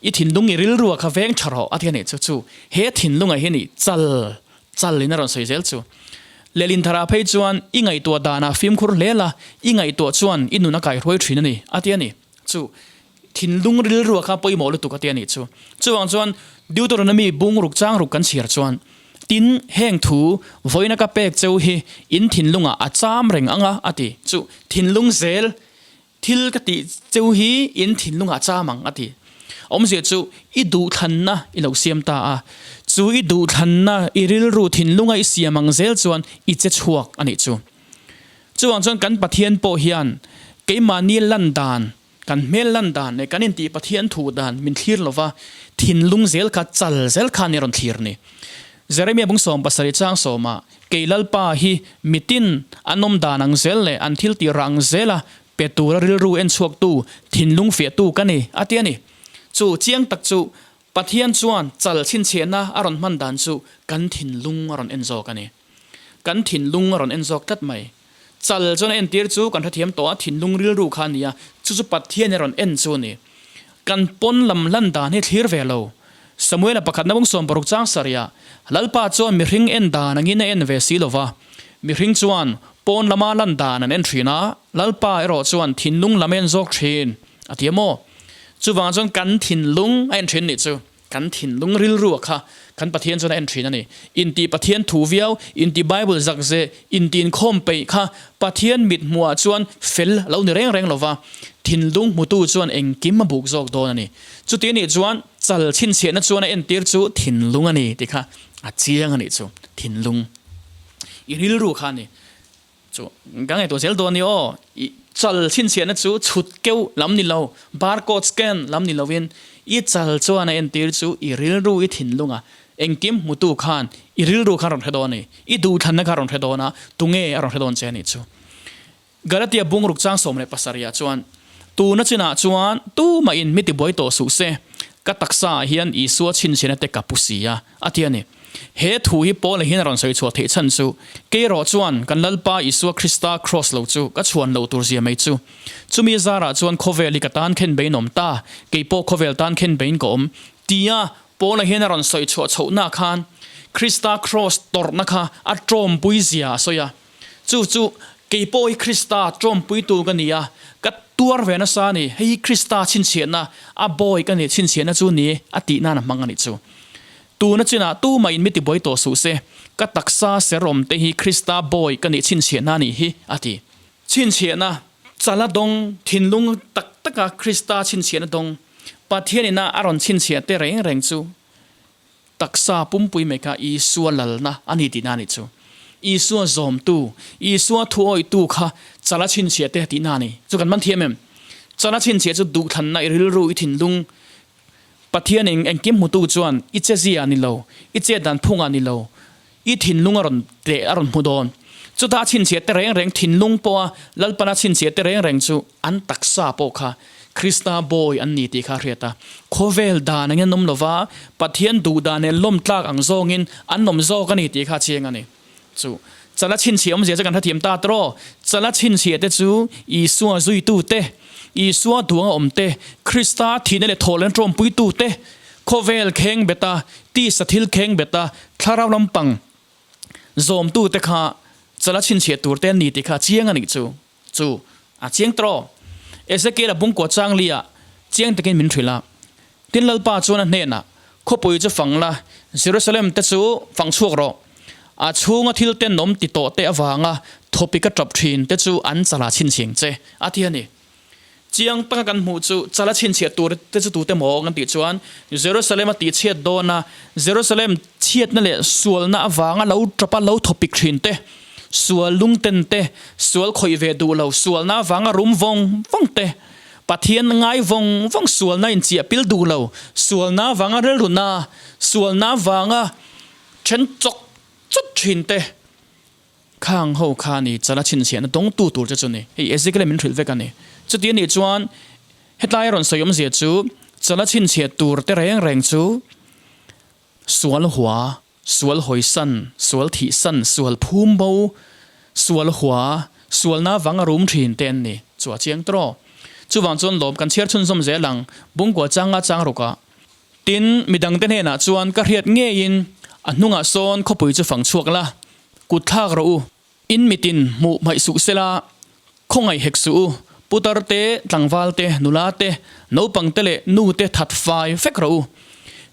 I thinlung i rilru a kha veng tha rawh a ti a nih chu chu he thinlungah hian i chal chal in a rawn sawi zel chu. Lehlin thara phei chuan i ngaihtuah danah fimkhur hle la, i ngaihtuah chuan i nun a kaihruai thin a ni a ti a ni. Chu thinlung rilrua kha pawimawh lutuk a ti a nih chu. Chuvang chuan Deuteronomy bung ruk chang ruk kan chhiar chuan, Tin, heng thu vawiina ka pek cheu hi in thinlungah a cham reng ang a, a ti. Chu thinlung zel thil ka tih cheu hi in thinlungah a cham ang, a ti. Awmzia chu i duhthlanna i lo siam ta a, chu i duhthlanna i rilru thinlunga i siam ang zel chuan i che chhuak a nih chu. Chuvang chuan kan Pathian pawh hian keimahni lan dan, kan hmel lan dan leh kan intih Pathian thu dan min thlir lova, thinlung zel kha, chal zel kha ni rawn thlir ni. Jeremia bung 17 chang sawmah, Kei Lalpa hi mitin an awm dan ang zel leh an thil tih rah ang zela pe tura rilru en chhuaktu, thinlung fiahtu ka ni, a ti a ni. Chu chiang tak chu. Pathian chuan chal chhinchhiahna a rawn hman dan chu kan thinlung a rawn en zawk a ni. Kan thinlung a rawn en zawk tlat mai. Chal chuan a entir chu kan hrethiam tawh a, thinlung rilru kha a ni a, chu chu Pathian a rawn en chu a ni. Kan pawn lam lan dan hi thlir ve lo. Samuela pakhatna bung 60 chang sarih ah, Lalpa chuan mihring en dan angin a en ve si lo va, mihring chuan pawn lama lan dan an en thin a, Lalpa erawh chuan thinlung lam a en zawk thin, a ti a maw? Chuvang chuan kan thinlung a en thin nih chu. Kan thinlung rilru a kha kan Pathian chuan a en thin a ni. Intih Pathian thu viau, intih Bible zak zeh, intih inkhawm peih kha Pathian mit hmuhah chuan fel a lo ni reng reng lo va, thinlung hmutu chuan engkim a buk zawk dawn a ni. Chuti anih chuan chal chhinchhiahna chuan a entir chu thinlung a ni tih kha a chiang a nih chu. Thinlung i rilru kha a ni. Chu ka ngaihtuah zel dawn ni aw, i chal chhinchhiahna chu chhut keuh lam ni lo, barcode scan lam ni lovin i chal chuan a entir chu i rilru i thinlunga engkim hmutu khan i rilru khan rawn hre dawn a ni, i duhthlanna khan rawn hre dawn a, tunge a rawn hre dawn che a nih chu. Galatia bungruk chang 17 ah chuan, Tuna chinah chuan tumahin mi tibuai tawh suh se, ka taksa ah hian Isua chhinchhiahna te ka pu si a, a ti a ni. He thu hi Paula hian a rawn sawi chhuah theih chhan chu, Kei erawh chuan kan Lalpa Isua Krista kraws lo chu ka chhuan lo tur zia mai chu. Chumi zarah chuan khawvel hi ka tan khen beiin awm ta, kei pawh khawvel tan khen beiin ka awm, tia Paula hian a rawn sawi chhuah chhohna khan Krista kraws tawrhna kha a tawmpui zia a sawi a. Chu chu kei pawh hi Krista tawmpuitu ka ni a, ka tuar ve nasa a ni, hei hi Krista chhinchhiahna, a bawi ka nih chhinchhiahna chu ni a tih nan a hmang a nih chu. Tuna chinah tumah in mi tibuai tawh suh se, ka taksa ser awm te hi Krista bawi ka nih chhinchhiahna a nih hi, a ti. Chhinchhiahna, chala dawng, thinlung tak taka Krista chhinchhiahna dawng, Pathian ina a rawn chhinchhiah te reng reng chu taksa pumpui mai kha Isua lalna a ni tihna a nih chu. Isua zawmtu, Isua thuawitu kha chala chhinchhiah te tihna a ni. Chu kan man thiam em? Chala chhinchhiah chu duhthlanna i rilru, i thinlung, Pathian eng engkim hmutu chuan i che zia a ni lo, i chet dan phungah a ni lo, i thinlung a rawn teh a rawn hmu dawn. Chuta a chhinchhiah te reng reng thinlung pawha Lalpana chhinchhiah te reng reng chu an taksa pawh kha Krista bawi an ni tih kha a hriat a. Khawvel dan angin an awm lo va, Pathian duh dan leh lawm tlak ang zawngin an awm zawk a ni tih kha a chiang a ni. Chu chala chhinchhiah awmzia chu kan hrethiam ta tawh. Chala chhinchhiah te chu Isua zuitu te, Isua duanga awm te, Krista thihna leh thawhlehna tawmpuitu te, khawvel kheng beta, tisa thil kheng beta, thlarau lampang zawmtu te kha chala chhinchhiah tur te an ni tih kha a chiang a nih chu. Chu a chiang tawh. Ezekiel-a bungkua chang li-ah chiang takin min hrilh a. Tin Lalpa chuan a hnenah, Khawpui chu fang la, Jerusalem te chu fang chhuak rawh. A chhunga thil tenawm ti tawh te avanga thawpi ka tap thin te chu an chala chhinchhiang che, a ti a ni. Chiang taka kan hmuh chu chala chhinchhiah tur te chu tute maw kan tih chuan Jerusalem a tihchhiat dawn a, Jerusalem chhiatna leh sualna avanga lo tapa lo thawpik thin te, sual lungten te, sual khawih ve duh lo, sualna avanga rum vawng vawng te, Pathian ngai vawng vawng sualna inchiah pil duh lo, sualna avanga rilruna, sualna avanga then chawk chawk thin te, Khang ho kha ni chala chhinchhiahna dawngtu tur che chu ni. Hei Ezekiel-a min hrilh vek a ni. Chuti a nih chuan hetlai a rawn sawi awmzia chu chala chhinchhiah tur te reng reng chu sual hua, sual hawisan, sual thihsan, sual phum bo, sual hua, sualna vang a rum thin te an ni. Chu a chiang tawh. Chuvang chuan lawm kan chhiar chhunzawm zel ang, Bungkua changa chang rukah. Tin, midangte hnenah chuan ka hriat ngeiin a hnungah sawn khawpui chu fang chhuak la, kut thlak rawh u, in mitin hmuh hmaih suh sela, khawngaih hek suh u, putar te, tlangval te, nula te, naupang te leh nu te that fai vek rawh u.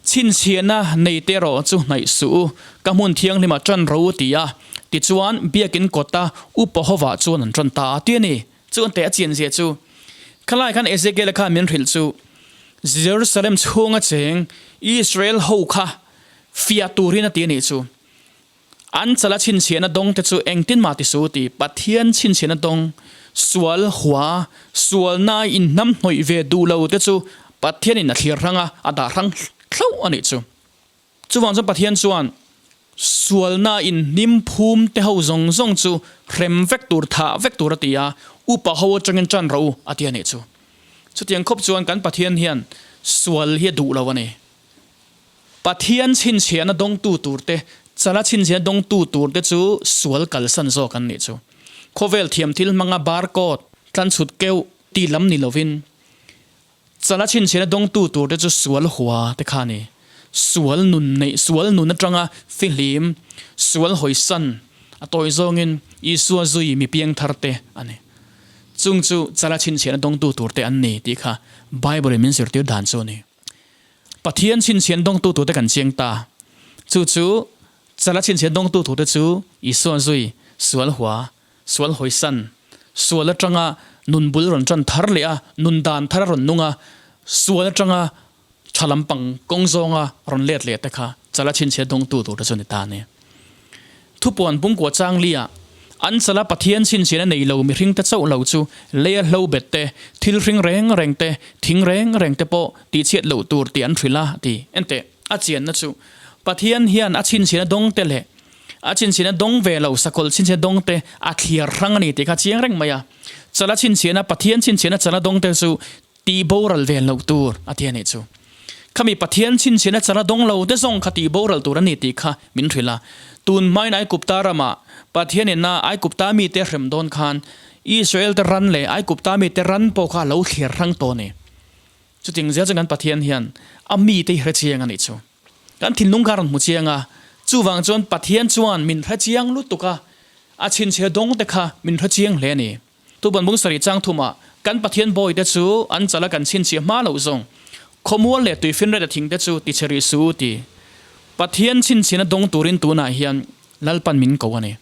Chhinchhiahna nei te erawh chu hnaih suh u, ka hmun thianghlimah ṭan rawh u ti a, tichuan biakin kawta upa hovah chuan an ṭan ta a ti a ni. Chu an teh a chian zia chu khalai khan Ezekiel-a khan min hrilh chu Jerusalem chhunga cheng Israel ho kha fiah turin a ti a nih chu. An chala chhinchhiahna dawng te chu engtin mah ti su ti Pathian chhinchhiahna dawng sual hua sualna inhnam hnawih ve duh lo te chu Pathianin a thlir hrang a, a dah hrang hlauh a nih chu. Chuvang chuan Pathian chuan sualna in hnim phum te ho zawng zawng chu hrem vek tur, thah vek tur a ti a, upa ho atangin tan rawh u a ti a nih chu. Chutiang khawp chuan kan Pathian hian sual hi a duh lo a ni. Pathian chhinchhiahna dawngtu turte, chala chhinchhiahna dawngtu turte chu sual kalsan zawk an nih chu. Khawvel thiam thil hmanga barcode, tlanchhut keuh tih lam ni lovin, chala chhinchhiahna dawngtu turte chu sual hua te kha a ni. Sual nun neih, sual nun atanga fihlim, sual hawisan a tawi zawngin Isua zui mi piangthar te a ni. Chung chu chala chhinchhiahna dawngtu turte an ni tih kha Bible in min zirtir dan chu a ni. Pathian chhinchhian dawngtu turte kan chiang ta. Chu chu chala chhinchhian dawngtu turte chu Isua zui, sual hua, sual hawisan, sual atanga nun bul rawn tan thar leh a, nun dan thar a rawn nung a, sual atanga tha lampang kawng zawnga rawn let leh te kha chala chhinchhiat dawngtu turte chu a ni ta a ni. Thupuan pungkua changlia an chala Pathian chhinchhian a nei lo mihringte chauh lo chu leia hlo bet te, thil hring reng reng te, thing reng reng te pawh tihchhiat loh tur tih an hrilh a ti. Enteh, a chianna chu Pathian hian a chhinchhian a dawng te leh a chhinchhian a dawng ve lo sakawlh chhinchhian a dawng te a thliar hrang a ni tih kha chiang reng mai a. Chala chhinchhian a Pathian chhinchhian a chala dawng te chu Tih boral ve loh tur a ti a nih chu. Khami Pathian chhinchhiahna chana dawng lo te zawng kha tih boral tur a ni tih kha min hrilh a. Tun hmain Aikupta ramah Pathianin a Aikupta mite hrem dawn khan Israel te ran leh Aikupta mite ran pawh kha a lo thliar hrang tawh a ni. Chuting zel chuan kan Pathian hian a mite hi hre chiang a nih chu. Kan thinlung kha a rawn hmu chiang a, chuvang chuan Pathian chuan min hre chiang lutuk a, a chhinchhiah dawng te kha min hre chiang hle a ni. Tuban bung sarih chang thumah kan Pathian bawite chu an chala kan chhinchhiah hma loh zawng. Khawmual leh tuifinriat a thingte chu tichhe rih su u ti. Pathian chhinchhiahna dawng turin tunah hian Lalpan min ko a ni.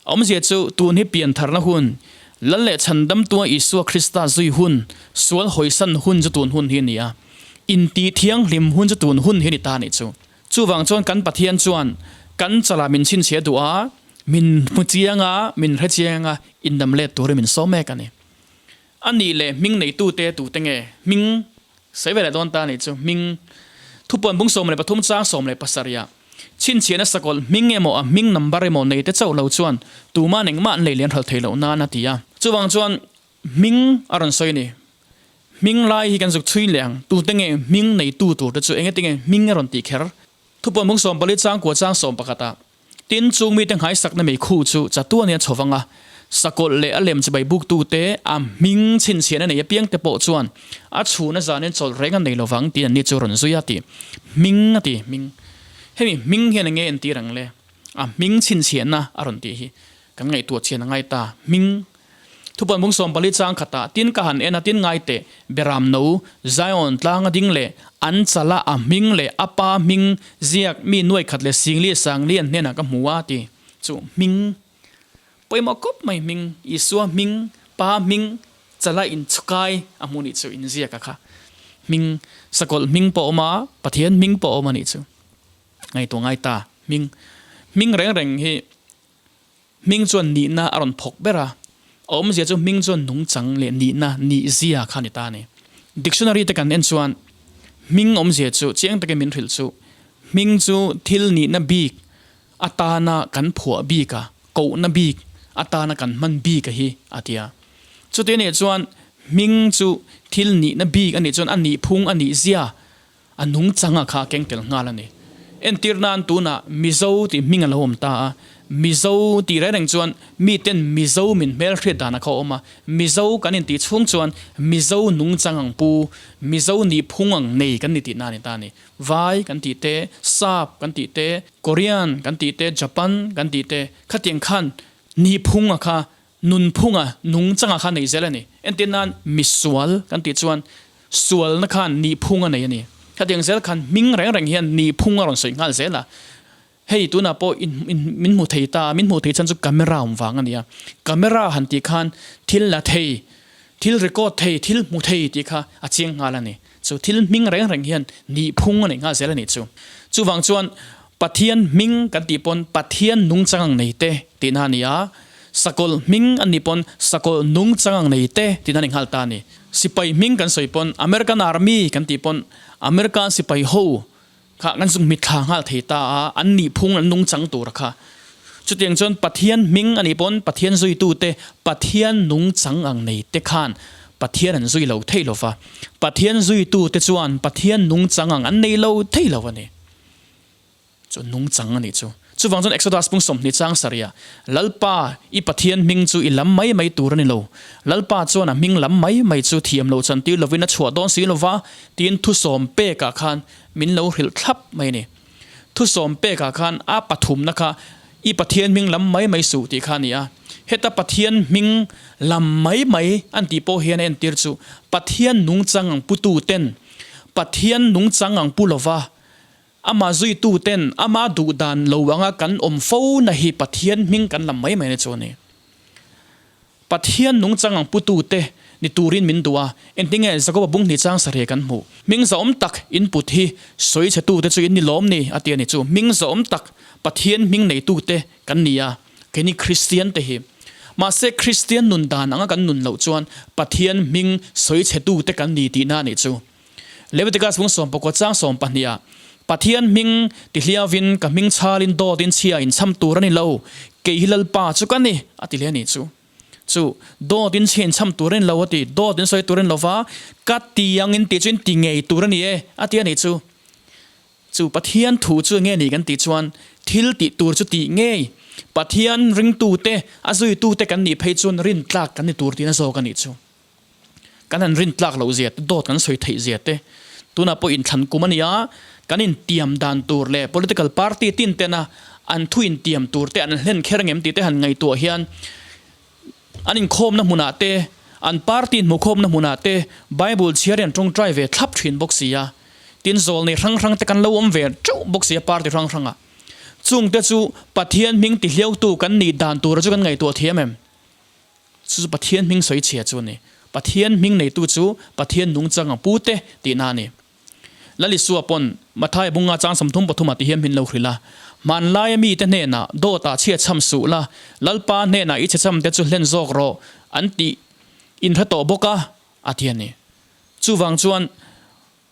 Awmzia chu tun hi piantharna hun, Lal leh Chhandamtua Isua Krista zui hun, sual hawisan hun chu tun hun hi a ni a. Intih thianghlim hun chu tun hun hi a ni ta a nih chu. Chuvang chuan kan Pathian chuan kan chalah min chhinchhiah duh a, Min hmu chiang a, min hre chiang a, indam let turin min sawm mek a ni. A nih leh hming neitute tute nge? Hming sawi ve leh dawn ta a nih chu. Hming Thupuan bung 13 chang 17 ah chhinchhiahna sakawlh hming emaw a hming number emaw neite chauh lo chuan tuman engmah an lei lian hralh thei loh nan a ti a. Chuvang chuan hming a rawn sawi a ni. Hming lai hi kan zuk chhui leh ang. Tute nge hming neitu turte chu engati nge hming a rawn tih kher? Thupuan bung 14 chang kua chang 11 ah Tin, chung mite nghaisakna meikhu chu chatuan hian chho vang a, sakawlh leh a lem chibai buktute a hming chhinchhiahna nei apiangte pawh chuan a chhuna zanin chawlh reng a nei lo vang tiin anni chu rawn zui a ti. Hming a ti, hming. Hemi hming hian enge entir ang le? A hming chhinchhiahna a rawn tih hi kan ngaihtuah chian a ngai ta. Hming. Thupuan bung 14 chang khatah tin ka han en a tin ngai teh, Beram no, Zion tlanga ding leh an chala a hming leh a pa hming ziak mi nuai khat leh singli sangli an hnenah ka hmu a ti chu hming pawimawh khawp mai hming Isua hming pa hming chala inchhukai a hmu nih chu inziak a kha hming sakawlh hming pawh a awm a Pathian hming pawh a awm a nih chu ngaihtuah ngai ta hming hming reng reng hi Hming chuan nihna a rawn phawk ber a, a awmzia chu hming chuan nungchang leh nihna, nihzia kha a ni ta a ni. Dictionary te kan en chuan hming awmzia chu chiang takin min hrilh chu, hming chu thil nihna bik atana kan phuah bik a, kohna bik atana kan hman bik a hi a ti a. Chuti anih chuan hming chu thil nihna bik anih chuan a nihphung, a nihzia A nungchang a kha a keng tel nghal a ni. Entir nan tunah Mizo tih hming a lo awm ta a, Mizo tih reng reng chuan miten Mizo min hmelhriat dan a kha awm a, Mizo kan intih chhung chuan Mizo nungchang ang pu, Mizo nihphung ang nei kan ni tihna a ni ta a ni. Vai kan tih te, Sap kan tih te, Korean kan tih te, Japan kan tih te, khatiang khan nihphung a kha Nunphunga nungchanga kha nei zel a ni. Entir nan misual kan tih chuan sualna khan nihphung a nei a ni. Khatiang zel khan hming reng reng hian nihphung a rawn sawi nghal zel a. Hei tunah pawh in in min hmu thei ta, min hmuh thei chhan chu camera awm vang a ni a. Camera han tih khan thil la thei, thil record thei, thil hmu thei tih kha a chiang nghal a ni. Chu thil hming reng reng hian nihphung a nei nghal zel a nih chu. Chuvang chuan Pathian hming kan tih pawn Pathian nungchang ang nei te tihna a ni a, sakawlh hming an nih pawn sakawlh nungchang ang nei te tihna a ni nghal ta a ni. Sipai hming kan sawi pawn American Army kan tih pawn American sipai ho kha kan zung mitthla nghal thei ta a, an nihphung an nungchang tur kha. Chutiang chuan Pathian hming a nih pawn Pathian zuitute Pathian nungchang ang nei te khan Pathian an zui lo thei lo va, Pathian zuitute chuan Pathian nungchang ang an nei lo thei lo a ni. Chu nungchang a nih chu. Chuvang chuan Exodus pung 20 chang sarihah, Lalpa, i Pathian hming chu i lam mai mai tur a ni lo. Lalpa chuan a hming lam mai mai chu thiam lo chantir lovin a chhuah dawn si lova, tiin thusawm pekah khan min lo hrilh thlap mai a ni. Thusawm pekah khan a pathumna kha i Pathian hming lam mai mai suh tih kha a ni a. Heta Pathian hming lam mai mai an tih pawh hian a entir chu Pathian nungchang ang pututen Pathian nungchang ang pu lova Amah zuituten ama duh dan lo anga kan awm fo na hi Pathian hming kan lam mai mai na chu a ni. Pathian nungchang ang putute ni turin min duh a, engtinge Jakoba bung hnih chang sarih kan hmuh. Hming zahawm tak in put hi sawi chhetute chu in ni lawm ni a ti a ni chu. Hming zahawm tak Pathian hming neitute kan ni a, keini Kristian te hi. Mahse Kristian nun dan anga kan nun loh chuan Pathian hming sawi chhetute kan ni tihna a nih chu. Leviticus bung sawmpakua chang sawmpahnih ah, Pathian hming ti hliavin ka hming chhalin dawtin chhia in chham tur a ni lo, kei hi Lalpa chu ka ni, a ti hle a nih chu. Chu, dawtin chhia in chham tur a ni lo a ti, dawt in sawi tur a ni lo va, ka ti angin tih chu in ti ngei tur a ni e, a ti a nih chu. Chu Pathian thu chu enge ni kan tih chuan thil tih tur chu tih ngei, Pathian ringtute, a zuitute kan nih phei chuan rintlak kan ni tur tihna zawk a nih chu. Kan han rin tlak loh zia te, dawt kan sawi theih zia te, tunah pawh inthlan kum a ni a, kan intiam dan tur leh political party tin tena an thu intiam tur te an hlen kher ngem tih te han ngaihtuah hian an inkhawmna hmunah te, an party inhmukhawmna hmunah te Bible chhiar hi an tawngtai ve thlap thin bawk si a, tin zawlnei hrang hrang te kan lo awm ve teuh bawk si a party hrang hrangah. Chungte chu Pathian hming tihliautu kan nih dan tura chu kan ngaihtuah thiam em? Chu chu Pathian hming sawi chhia chu a ni. Pathian hming neitu chu Pathian nungchang a pu te tihna a ni. Lal Isua pawn Mathaia bunga chang 33 ah ti hian hmin lo hrilh a, Hmanlaia mite hnenah dawtah chhia chham suh la, Lalpa hnenah i chhecham te chu hlen zawk rawh an tih inhre tawh bawk a, a ti a ni. Chuvang chuan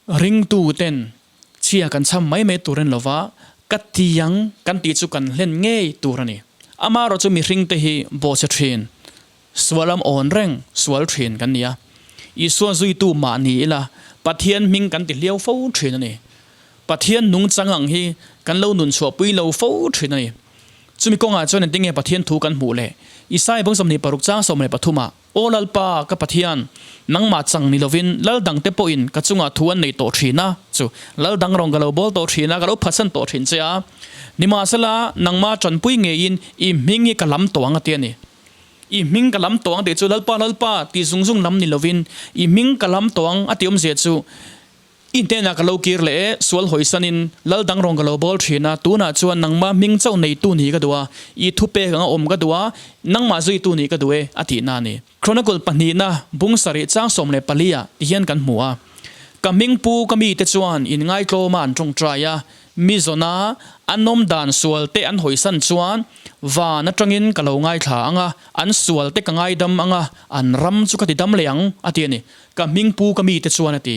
Ringtu ten chhia kan chham mai mai tur a ni lova, ka ti ang kan tih chu kan hlen ngei tur a ni. Amaherawh chu mihring te hi bawhchhe thin, sual am awn reng sual thin kan ni a. Isua zuitu mah ni ila Pathian hming kan ti hliau fo thin a ni. Pathian nungchang ang hi kan lo nun chhuahpui lo fo thin a ni. Chumi kawngah chuan engtinge Pathian thu kan hmuh leh Isaiah bawng 26 chang 13 ah, Aw Lalpa, ka Pathian, nangmah chang ni lovin lal dangte pawhin ka chungah thu an nei tawh thin a, chu lal dang rawng ka lo bawl tawh thin a, ka lo phatsan tawh thin che a. Nimahsela, nangmah tanpui ngeiin i hming hi ka lam tawh ang a ti a ni. I hming ka lam tawh ang tih chu Lalpa, Lalpa tih zung zung lam ni lovin i hming ka lam tawh ang a tih awmzia chu, I hnenah ka lo kir leh e, sual hawisanin lal dang rawn ka lo bawl thin a, tunah chuan nangmah hming chauh neitu nih ka duh a, i thupek anga awm ka duh a, nangmah zuitu nih ka duh e, a tihna a ni. Chronicle pahnihna bung sarih chang 14 ah ti hian kan hmu a, Ka hming pu ka mite chuan inngaitlawma an tawngtai a, mi zawna an awm dan sual te an hawisan chuan van atangin ka lo ngaithla ang a, an sual te ka ngaidam ang a, an ram chu ka tidam leh ang, a ti a ni. Ka hming pu ka mite chuan a ti.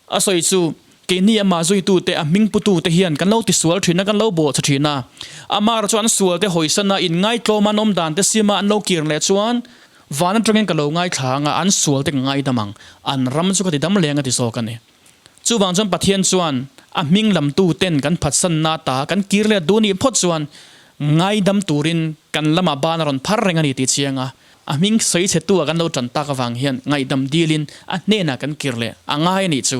A sawi chu, keini amah zuitute, a hming putute hian kan lo tisual thin a, kan lo bawhchhe thin a. Amah chuan an sualte hawisan a, inngaihtlawm an awm dan te sima an lo kir leh chuan, van atangin ka lo ngaithla ang a, an sualte ka ngaidam ang, an ram chu ka ti dam leng a ti zawk a ni. Chuvang chuan Pathian chuan a hming lamtuten kan phatsanna ta kan kir leh duh nih phawt chuan ngaidam turin kan lamah ban a rawn phar reng a ni tih chiang a. A hming sawi chhe tu ah kan lo tan tak avang hian ngaihdam dilin a hnenah kan kir leh a ngai a nih chu.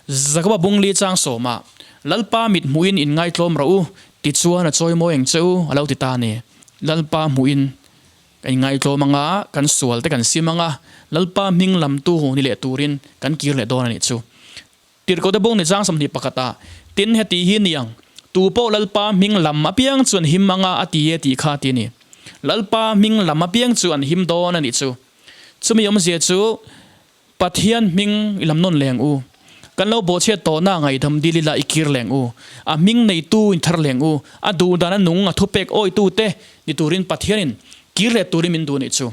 Jakoba bungli chang sawmah, Lalpa mit hmuhin in ngaitlawm rawh u, tichuan a chawi mawi ang che u, a lo ti ta a ni. Lalpa hmuhin kan inngaitlawm ang a, kan sual te kan sim ang a, Lalpa hming lamtu ni leh turin kan kir leh dawn a nih chu. Tirhkohte bawng ni chang 21 ah, Tin heti hi ni ang, tu pawh Lalpa hming lam apiang chu an him anga a ti e tih kha ti a ni. Lalpa hming lam apiang chu an him dawn a nih chu. Chumi awmzia chu Pathian hming i lam nawn leng u. Kan lo bawhchhiat tawhna ngaihdam dil ila i kir leng u. A hming neitu in thar leng u. A duhdan a nung a thupek awitu te ni turin Pathianin kir leh turin min duh a nih chu.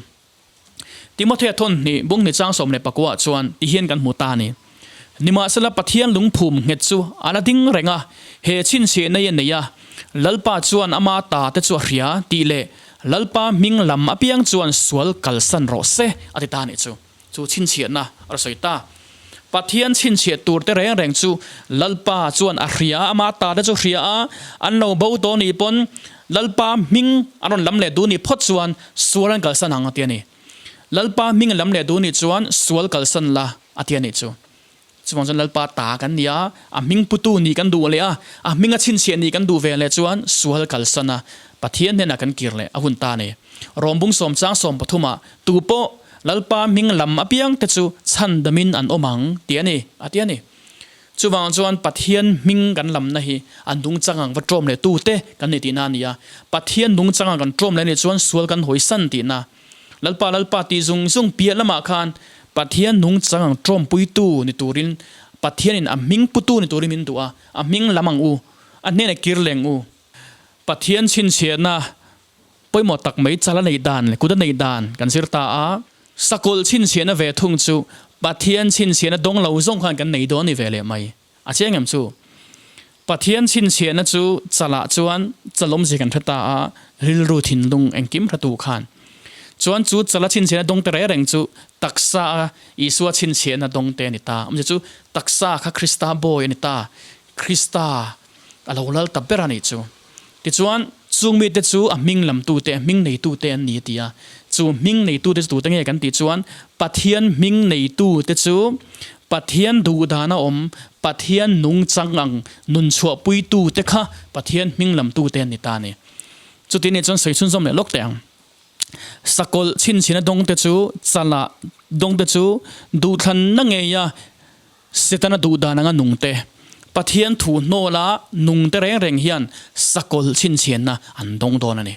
Timothea thawn hnih bung hnih chang 19 ah chuan ti hian kan hmu ta a ni. Nimahsela Pathian lungphum nghet chu a la ding reng a, he chhinchhiahna hi a nei a, Lalpa chuan ama ta te chu a hria tih leh Lalpa hming lam apiang chuan sual kalsan rawh se a ti ta a nih chu. Chu chhinchhiahna a rawn sawi ta. Pathian chhinchhiah tur te reng reng chu Lalpa chuan a hria a, ama ta te chu hria a, an lo bo tawh nih pawn Lalpa hming an rawn lam leh duh nih phawt chuan sual an kalsan ang a ti a ni. Lalpa hming an lam leh duh nih chuan sual kalsan la a ti a nih chu. Chuvang chuan Lalpa ta kan ni a, a hming putu nih kan duh leh a, a hminga chhinchhiah nih kan duh ve leh chuan sual kalsan a, Pathian hnenah kan kir leh a hun ta a ni. Rawmbung sawmchang sawmpathumah tupawh Lalpa hming lam apiang te chu chhandamin an awm ang tih a ni, a ti a ni. Chuvang chuan Pathian hming kan lamna hi a nungchang ang va ṭawm leh tute kan ni tihna a ni a. Pathian nungchang ang kan ṭawm leh a nih chuan sual kan hawisan tihna. Lalpa Lalpa tih zung zung piah lamah khan Pathian nungchang ang ṭawmpuitu ni turin Pathianin a hming putu ni turin min duh a, a hming lam ang u, a hnenah kir leng u. Pathian chhinchhiahna Pawimawh tak mai chal a neih dan leh kut a neih dan kan zir ta a, sakawlh chhinchhiahna ve thung chu Pathian chhinchhiahna dawng lo zawng khan kan nei dawn a ni ve leh mai. A chiang em chu? Pathian chhinchhiahna chu chalah chuan chalawmzia kan hre ta a, rilru thinlung engkim hretu khan. Chuan chu chala chhinchhiahna dawng te reng reng chu taksa a Isua chhinchhiahna dawng te a ni ta. Awmzia chu taksa kha Krista bawi a ni ta, Krista a lo lal ta ber a nih chu. Tichuan, chung mite chu a hming lamtute, a hming neitute an ni a ti a. Chu hming neitute chu tute nge kan tih chuan Pathian hming neitute chu Pathian duhdana awm, Pathian nungchang ang nun chhuahpuitute kha Pathian hming lamtute an ni ta a ni. Chuti nih chuan sawi chhunzawm leh lawk teh ang. Sakawlh chhinchhina dawngte chu chalah dawngte chu duhthlanna ngeia Setana duh dan anga nungte, Pathian thu hnawla nungte reng reng hian sakawlh chhinchhianna an dawng dawn a ni.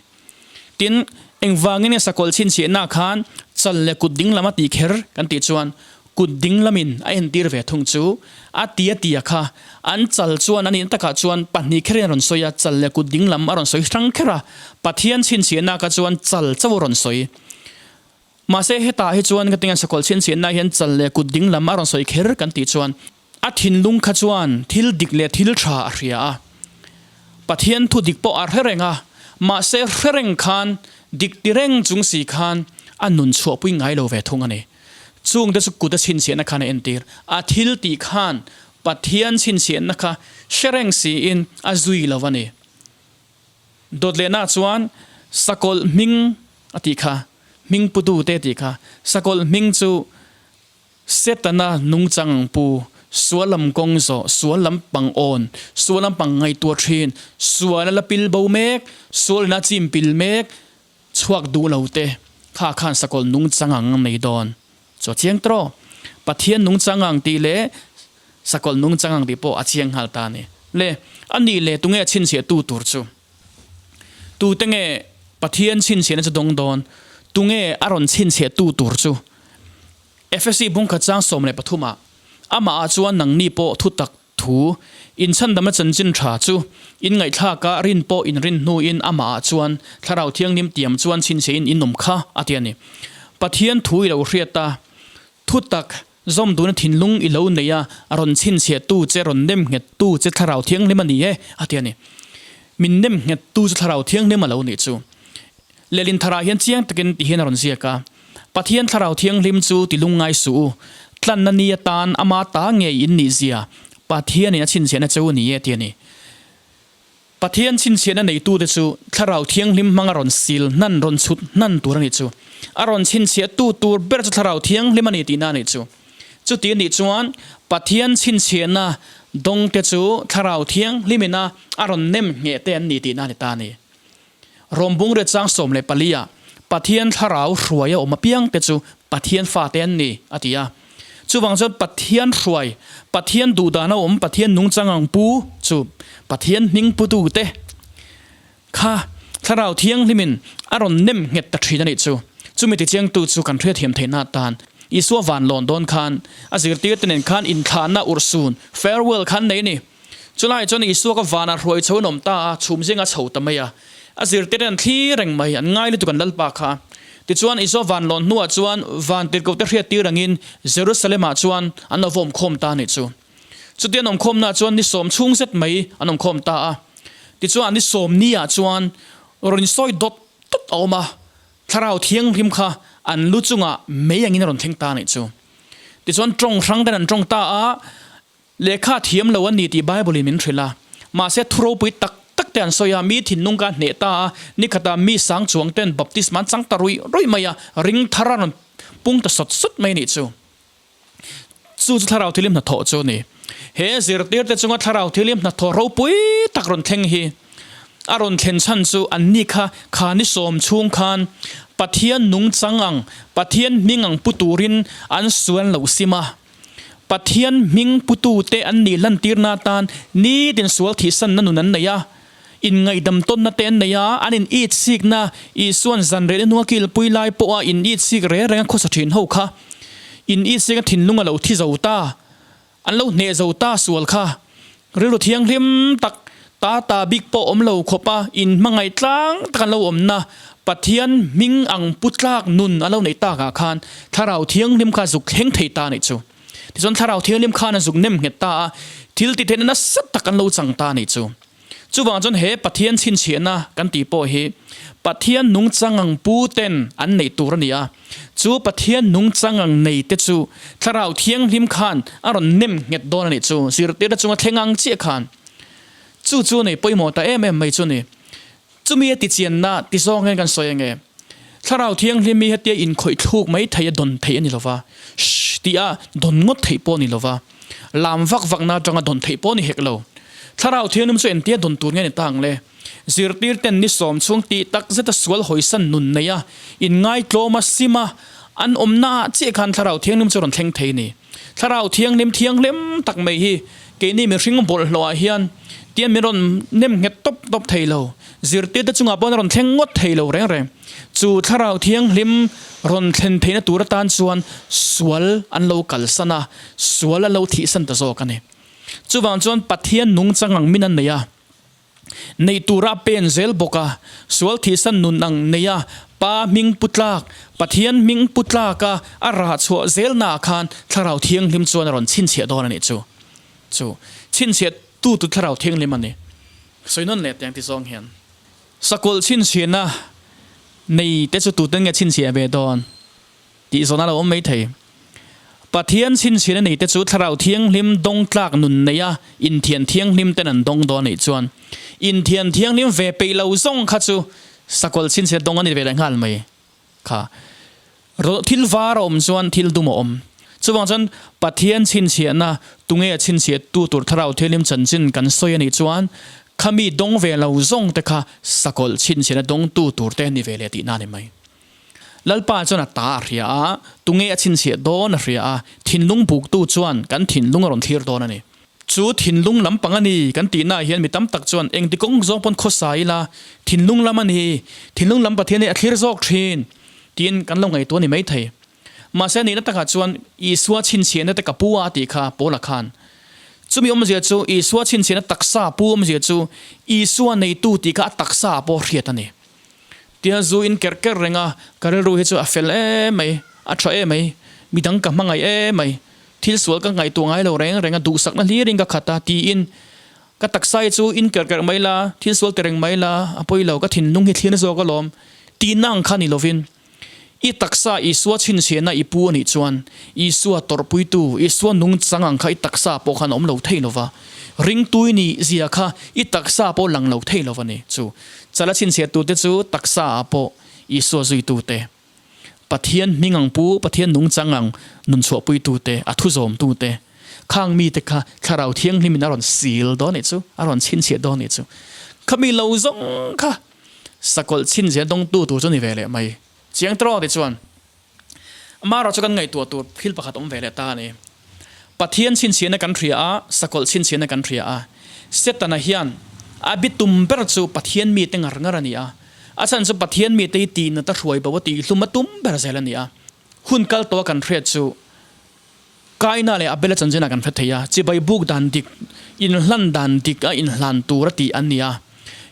Tin, engvangin nge sakawlh chhinchhiahna khan chal leh kut ding lam a tih kher kan tih chuan kut ding lamin a entir ve thung chu a tia tia kha an chal chuan a nihna takah chuan pahnih kherin a rawn sawi a, chal leh kut ding lam a rawn sawi hrang kher a, Pathian chhinchhiahna kha chuan chal chauh a rawn sawi. Mahse hetah hi chuan ka tinga sakawlh chhinchhiahna hian chal leh kut ding lam a rawn sawi kher kan tih chuan a thinlung kha chuan thil dik leh thil tha a hria a, Pathian thu dik pawh a hre reng a, mahse hre reng khan dik ti reng chung si khan a nun chhuahpui ngai lo ve thung a ni. Chungte chu kut a chhinchhiahna khan a entir. A thil tih khan Pathian chhinchhiahna kha hre reng siin a zui lo a ni. Dawt lehna chuan sakawlh hming a tih kha, hming putu te tih kha. Sakawlh hming chu Setana nungchang ang pu, sual lam kawng zawh, sual lam pang awn, sual lam pang ngaihtuah thin, sual a la pil bo mek, sual ina chim pil mek, chhuak duh lo te kha khan sakawlh nungchang ang nei dawn. Chu a chiang tawh. Pathian nungchang ang tih leh Sakawlh nungchang ang tih pawh a chiang nghal ta a ni. Le, a nih leh tunge a chhinchhiah tu tur chu? Tute nge Pathian chhinchhiahna chu dawng dawn? Tunge a rawn chhinchhiah tu tur chu? Efesi bungkhat chang 13 ah, Amah ah chuan nangni pawh thutak thu, inchhandamna chanchin tha chu in ngaihthlak a, rin pawh in rin hnuin amah ah chuan Thlarau Thianghlim tiam chuan chhinchhiahin in awm kha, a ti a ni. Pathian thu i lo hriat a, thutak Zawm duna thinlung i lo nei a, a rawn chhinchhiah tu che, rawn nem nghet tu che Thlarau Thianghlim a ni e, a ti a ni. Min nem nghet tu chu Thlarau Thianghlim a lo nih chu. Lehlin tharah hian chiang takin ti hian a rawn ziak a, Pathian Thlarau Thianghlim chu ti lungngai suh u, tlanna ni atan ama ta ngei in nih zia Pathianin a chhinchhiahna che u ni e, ti a ni. Pathian chhinchhiahna neitute chu Thlarau Thianghlim hmanga rawn sil hnan, rawn chhut hnan tur a nih chu. A rawn chhinchhiahtu tur ber chu Thlarau Thianghlim a ni tihna a nih chu. Chuti a nih chuan Pathian chhinchhiahna dawngte chu Thlarau Thianghlimina a rawn nem ngheh te an ni tihna a ni ta a ni. Rom bungrua chang 14 ah Pathian Thlarau hruai a awm apiangte chu Pathian fate an ni, a ti a. Chuvang chuan Pathian hruai, Pathian duhdan a awm, Pathian nungchang ang pu chu Pathian hming putute kha Thlarau Thianghlimin a rawn nem nghet ta thin a nih chu. Chumi tichiangtu chu kan hriatthiam theihna atan Isua van lawn dawn khan a zirtirte nen khan inthlahna urhsun, farewell, khan nei a ni. Chulaiah chuan Isua ka vanah hruai chho an awm ta a, chhum zinga chho ta mai a. A zirtirte an thlir reng mai, an ngai lutuk an Lalpa kha. Tichuan, Isua van lawn hnuah chuan van tirhkohte hriattir angin Jerusalem-ah chuan an lo va awmkhawm ta a nih chu. Chuti an awmkhawmnaah chuan ni sawm chhung zet mai an awmkhawm ta a. Tichuan, an ni sawm niah chuan rawn insawi dawt dawt a awm a, Thlarau Thianghlim kha an lu chungah mei angin a rawn thleng ta a nih chu. Tichuan tawng hrang ten an tawng ta a, lehkha thiam lo an ni tih Bible in min hrilh a. Mahse thu ropui tak tak te an sawi a, mi thinlung ka hneh ta a, nikhatah mi sang chuang ten baptisma an chang ta ruih ruih mai a, ring thar a rawn pung ta sawt sawt mai a nih chu. Chu chu Thlarau Thilim hnathawh chu a ni. He zirtirte chunga Thlarau Thilim hnathawh ropui tak rawn thleng hi a rawn thlen chhan chu anni kha kha ni sawm chhung khan Pathian nungchang ang, Pathian hming ang pu turin an sual lo sim a. Pathian hming putute an nih lantirna atan nitin sual thihsanna nun an nei a, inngaihdam tawnna te an nei a, an in itsikna Isuan zanriah hnunga kilpui lai pawha in itsik reng renga khawsa thin ho kha in itsikna thinlung a lo thi zo ta, an lo hneh zo ta sual kha rilru thianghlim tak ta ta bik pawh awm lo khawpa in hmangaih tlang tak an lo awmna Pathian hming ang pu tlak nun a lo neih takah khan Thlarau Thianghlim kha zuk thleng thei ta a nih chu. Tichuan Thlarau Thianghlim khan a zuk nem nghet ta a, thil ti theihna nasa tak an lo chang ta a nih chu. Chuvang chuan he Pathian chhinchhiahna kan tih pawh hi Pathian nungchang ang pu ten an neih tur a ni a, chu Pathian nungchang ang nei te chu Thlarau Thianghlim khan a rawn nem nghet dawn a nih chu, zirtirna chunga thleng ang chiah khan. Chu chu nei pawimawh ta em em mai chu ni. Chumi a tichianna ti zawng hian kan sawi ange. Thlarau Thianghlim hi hetia inkhawih thluk mai thei a dawn theih a ni lova, shh tih a dawn ngawt theih pawh a ni lova, lam vak vakna atanga dawn theih pawh a ni hek lo. Thlarau Thianghlim chu entia dawn tur nge ni ta ang le? Zirtir ten ni sawm chhung tih tak zeta sual hawisan nun nei a, inngaitlawm a, sim a, an awmna ah chiah khan Thlarau Thianghlim chu rawn thleng thei a ni. Thlarau Thianghlim thianghlim tak mai hi keini mihring bawlhhlawh ah hian tian min rawn nem nghet tawp tawp thei lo, zirtirte chungah pawh an rawn thleng ngawt thei lo reng reng. Chu Thlarau Thianghlim rawn thlen theihna tur atan chuan sual an lo kalsan a, sual an lo thihsan ta zawk a ni. Chuvang chuan Pathian nungchang ang min an nei a. Neih tura a pen zel bawk a, sual thihsan nun ang nei a, Pa hming pu tlak, Pathian hming pu tlak a a rah chhuah zel naah khan Thlarau Thianghlim chuan a rawn chhinchhiah dawn a nih chu. Chu chhinchhiah tu tu Thlarau Thianghlim a ni. Sawi nawn leh teng ti zawng hian. Sakawlh chhinchhiahna nei te chu tuten nge chhinchhiah ve dawn? Tih zawn a lo awm mai thei. Pathian chhinchhiahna neite chu Thlarau Thianghlim dawng tlak nun neia inthian thianghlim ten an dawng dawn anih chuan inthian thianghlim ve peih lo zawng kha chu sakawlh chhinchhiahna dawng a ni ve leh nghal mai kha. Thil var a awm chuan thil dum a awm. Chuvang chuan Pathian chhinchhiahna tunge a chhinchhiah tu tur Thlarau Thianghlim chanchin kan sawi anih chuan khami dawng ve lo zawng te kha sakawlh chhinchhiahna dawngtu tur te ni ve leh tihna a ni mai. Lalpa chuan a ta a hria a, tunge a chhinchhiah dawn a hria a, thinlung buktu chuan kan thinlung a rawn thlir dawn a ni. Chu thinlung lampang a ni kan tihnaah hian mi tam tak chuan engti kawng zawng pawn khawsa ila, thinlung lam a ni, thinlung lam Pathian hi a thlir zawk thin tiin kan lo ngaihtuah a ni maithei. Mahse a nihna takah chuan Isua chhinchhiahna te ka pu a tih kha Paula khan. Chumi awmzia chu Isua chhinchhiahna taksa pu awmzia chu Isua neitu tih kha a taksa ah pawh hriat a ni. Tia zu in kerh kerh reng a, ka rilru hi chu a fel em mai, a tha em mai, midang ka hmangaih em mai, thil sual ka ngaihtuah ngai lo reng reng a, duhsakna hlirin ka khat a, tiin ka taksa hi chu in kerh kerh mai la, thil sual ti reng mai la, a pawi lo, ka thinlung hi thlir zawk alawm, tihna ang kha ni lovin, i taksa Isua chhinchhiahna i pu a nih chuan, Isua tawrhpuitu, Isua nungchang ang kha i taksa pawh khan a awm lo thei lova, ringtui nih zia kha i taksa pawh lang lo thei lova ni chu. Chala chhinchhiah tute chu taksa ah pawh Isua zuitute, Pathian hming ang pu, Pathian nungchang ang nunchhuahpuitute, a thuzawmtute, khang mite kha Thlarau Thianghlimin a rawn sil dawn nih chu, a rawn chhinchhiah dawn nih chu. Khami lo zawng kha sakawlh chhinchhiah dawngtu tur chu ni ve leh mai. Chiang tawk ti chuan amaherawh chu kan ngaihtuah tur thil pakhat awm ve leh ta a ni. Pathian chhinchhiahna kan hria a, sakawlh chhinchhiahna kan hria a. Setana hian a bitum ber chu Pathian mite ngar ngar a ni a. A chhan chu Pathian mite hi tihnat a hruai bo a tihhlum a tum ber zel a ni a. Hun kal tawha kan hriat chu Kaina leh Abela chanchinah kan hre thei a, chibai buk dan dik, inhlan dan dik a inhlan tur a tih an ni a.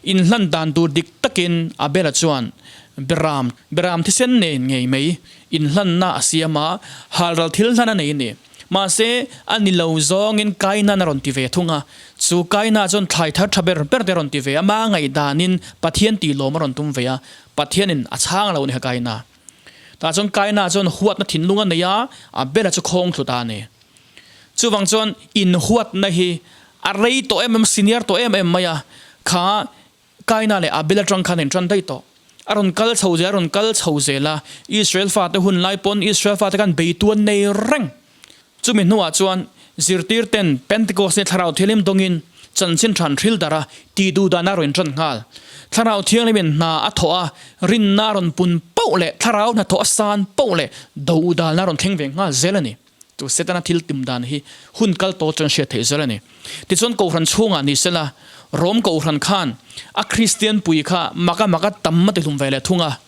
Inhlan dan tur dik takin Abela chuan Beram, Beram thisen nen ngei mai inhlanna a siam a, halral thil hlan a nei a ni. Mahse, a ni lo zawngin Kaina'n a rawn ti ve thung a, chu Kaina chuan thlai thar tha ber ber te a rawn ti ve a, mah ngaihdanin Pathian tih lawm a rawn tum ve a, Pathianin a chhang lo a ni kha Kaina. Tah chuan Kaina chuan huatna thinlung a nei a, Abela chu khawng thlu ta a ni. Chuvang chuan inhuatna hi a rei tawh em em, senior tawh em em mai a, kha Kaina leh Abel atang khan a intan daih tawh. A rawn kal chho zel, a rawn kal chho zel a, Israel fate hun lai pawn Israel fate khan beitu an nei reng. Chumi hnuah chuan zirtir ten Pentecost ni Thlarau Thianghlim dawngin chanchin than hril darh a, tih duh dan a rawn intan nghal. Thlarau Thianghlimin hna a thawh a, rinna a rawn pun poh leh Thlarau hnathawh a san poh leh do dalna a rawn thleng ve nghal zel a ni. Chu Setana thil tum dan hi hun kal tawh chuan hriat theih zel a ni. Tichuan Kohhran chhungah ni sela, Rom Kohhran khan a Kristian pui kha maka maka tam a ti hlum ve leh thung a.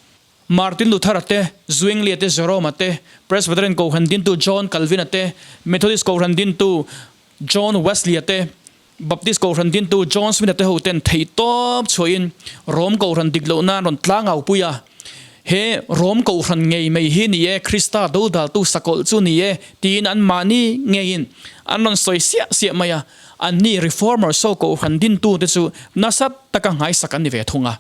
Martin Luther-a te, Zwingli-a te, Jerome-a te, Presbyterian Kohhran dintu John Calvin-a te, Methodist Kohhran dintu John Wesley-a te, Baptist Kohhran dintu John Smith-a te ho ten theihtawp chhuahin Rom Kohhran dik loh nan rawn tlang au pui a. He Rom Kohhran ngei mai hi ni e, Krista dodaltu sakawlh chu ni e, tiin anmahni ngeiin an rawn sawi siah siah mai a. Anni Reformers ho Kohhran dintute chu nasa taka nghaisak an ni ve thung a.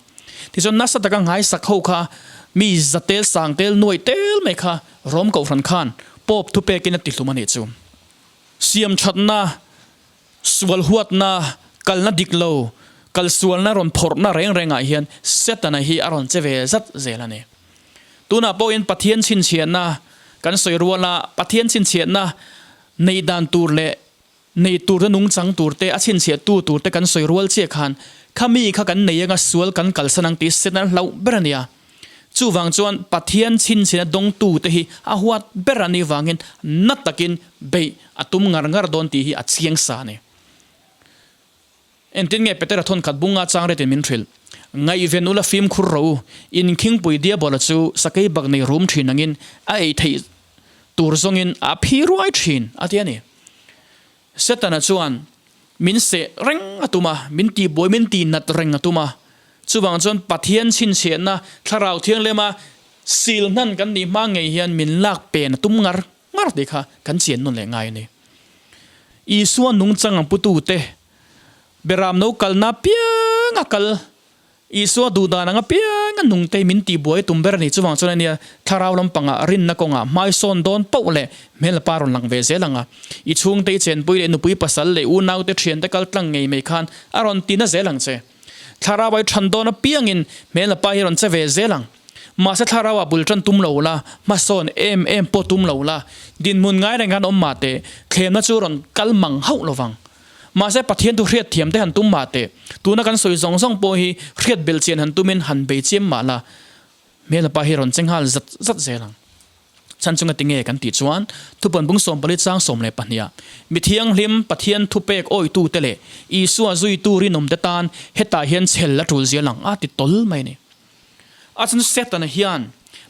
Tichuan nasa taka nghaisak ho kha mi za tel sang tel nuai tel mai kha Rom Kohhran khan Pope thupekin a tihlum a nih chu. Siamthatna, sual huatna, kalna dik lo, kal sualna rawn phawrhna reng rengah hian Setana hi a rawn che ve zat zel a ni. Tunah pawhin Pathian chhinchhiahna kan sawi ruala Pathian chhinchhiahna neih dan tur leh Nei turte nungchang turte, a chhinchhiahtu turte kan sawi rual chiah khan khami kha kan nei anga sual kan kalsan ang tih Satan a hlauh ber a nia. Chuvang chuan Pathian chhinchhiahna dawngtute hi a huat ber a nih vangin na takin beih a tum ngar ngar dawn tih hi a chiang sa a ni. Engtin nge Petera thawnkhat bunga chang retin min hrilh? Ngaihven ula fimkhur rawh u, inkhingpui diabola chu sakei bak nei rum thin angin a ei theih tur zawngin a phi ruai thin, a ti a ni. Setana chuan min seh reng a tum a, min tihbuai min tihnat reng a tum a. Chuvang chuan Pathian chhinchhiahna Thlarau Thianghlima sil hnan kan nih hma ngei hian min lak pen a tum ngar ngar tih kha kan chian nawn leh ngai a ni. Isua nungchang ang putute Beram no kalna apiang a kal, Isua duh dan ang apiang a nung te min tihbuai tum ber a ni. Chuvang chuan ania thlarau lampangah rinna kawngah hmaisawn dawn poh leh hmel pa rawn lang ve zel ang a. I chhungte, i chenpui leh nupui pasal leh unaute thiante kal tlang ngei mai khan a rawn ti na zel ang che. Thlarau ai than dawn apiangin hmel pa hi rawn che ve zel ang. Mahse thlarau ah bul tan tum lo la, hmasawn em em pawh tum lo la, dinhmun ngai reng khan awm mah teh, thlemna chu rawn kal mang hauh lovang. Mahse Pathian thu hriat thiam te han tum mah teh, tuna kan sawi zawng zawng pawh hi hriat belh chian han tumin han bei chiam mah la, hmel pa hi rawn che nghal zat zat zel ang. Chhan chunga tinge kan tih chuan thupuan bung 14 chang 12 ah mi thianghlim Pathian thupek awitu te leh Isua zuitu rinawm te tan hetah hian chhel a tul zia lang a ti tawl mai a ni. A chhan chu Setana hian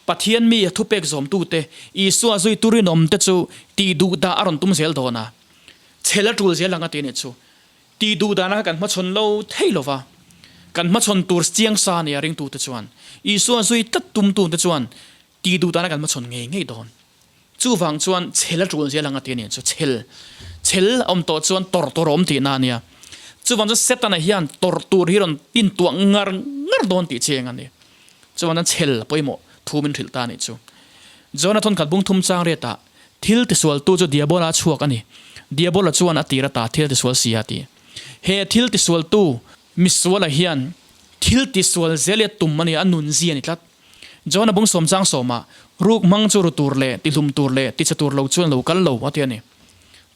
Pathian mi a thupek zawmtu te Isua zuitu rinawm te chu tih duh dah a rawn tum zel dawn a. Chhel a tul zel ang a ti anih chu. Tih duh dana kha kan hmachhawn lo thei lo va. Kan hmachhawn tur chiang sa a nia ringtute chuan. Isua zui tlat tumtute chuan tih duh dana kan hmachhawn ngei ngei dawn. Chuvang chuan chhel a tul zel ang a ti anih chu. Chhel, chhel a awm tawh chuan tawrh tur a awm tihna a nia. Chuvang chuan Setana hian tawrh tur hi rawn tintuah ngar ngar dawn tih chiang a ni. Chuvang chuan chhel a pawimawh thu min hrilh ta anih chu. Jona thawnkhat bung thum chang riatah Thil tisualtu chu Diabola chhuak a ni. Diabola chuan a tir ata thil tisual si a ti. He thil tisualtu misuala hian thil tisual zel hi a tum a ni, a nun zi a ni tlat. Jona bung sawm chang sawmah, Ruk hmang chu ru tur leh tihlum tur leh tichhe tur lo chuan lo kal lo, a ti a ni.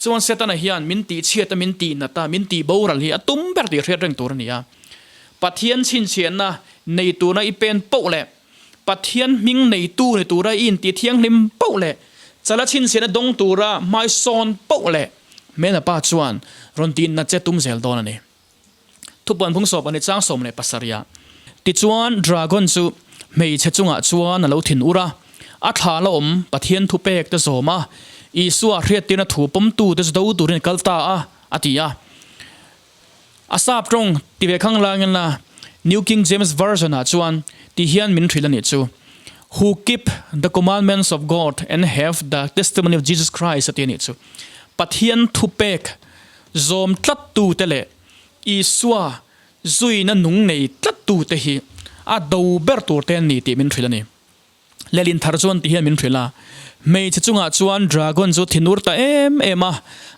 Chuan Setana hian min tihchhiat a, min tihnat a, min tihboral hi a tum ber tih hriat reng tur a ni a. Pathian chhinchhiahna nei tuna i pen poh leh Pathian hming neitu ni tura i inti thianghlim poh leh chala chhinchhiahna dawng tura hmaisawn poh leh hmel a pa chuan rawn tinna che tum zel dawn a ni. Thupuan phung sawp a ni chang 17 ah. Tichuan dragon chu hmeichhe chungah chuan a lo thin ur a, a thla la awm Pathian thupek te zawm a, Isua hriattirna thu pawmtu te chu do turin a kal ta a, a ti a. A sap tawng ti ve khang langin la New King James Version ah chuan ti hian min hrilh a nih chu, Who keep the commandments of God and have the testimony of Jesus Christ a ti a nih chu. Pathian thupek zawm tlattu te leh Isua zuina nung nei tlattu te hi a do ber tur te an ni tih min hrilh a ni. Lelin thar chuan ti hian min hrilh a, Hmeichhe chungah chuan dragon chu thinur ta em em a,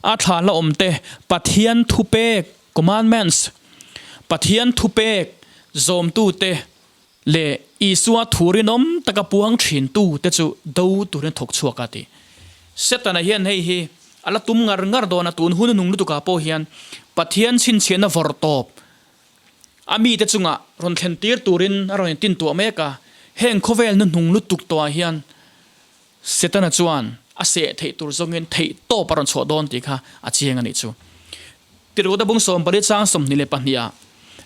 a thla la awm te Pathian thupek, commandments, Pathian thupek zawmtute leh Isua thu rinawm taka puang thintu te chu do turin a thawk chhuak a ti. Setana hian hei hi a la tum ngar ngar dawn a, tun hun a nung lutukah pawh hian Pathian chhinchhiahna vawrh tawp A mite chungah rawn thlen tir turin a rawn intintuah mek a, heng khawvel hnuhnung lutuk tawhah hian Setana chuan a seh theih tur zawngin theih tawp a rawn chhuah dawn tih kha a chiang a nih chu. Tirhkohte bung 40 chang 22 ah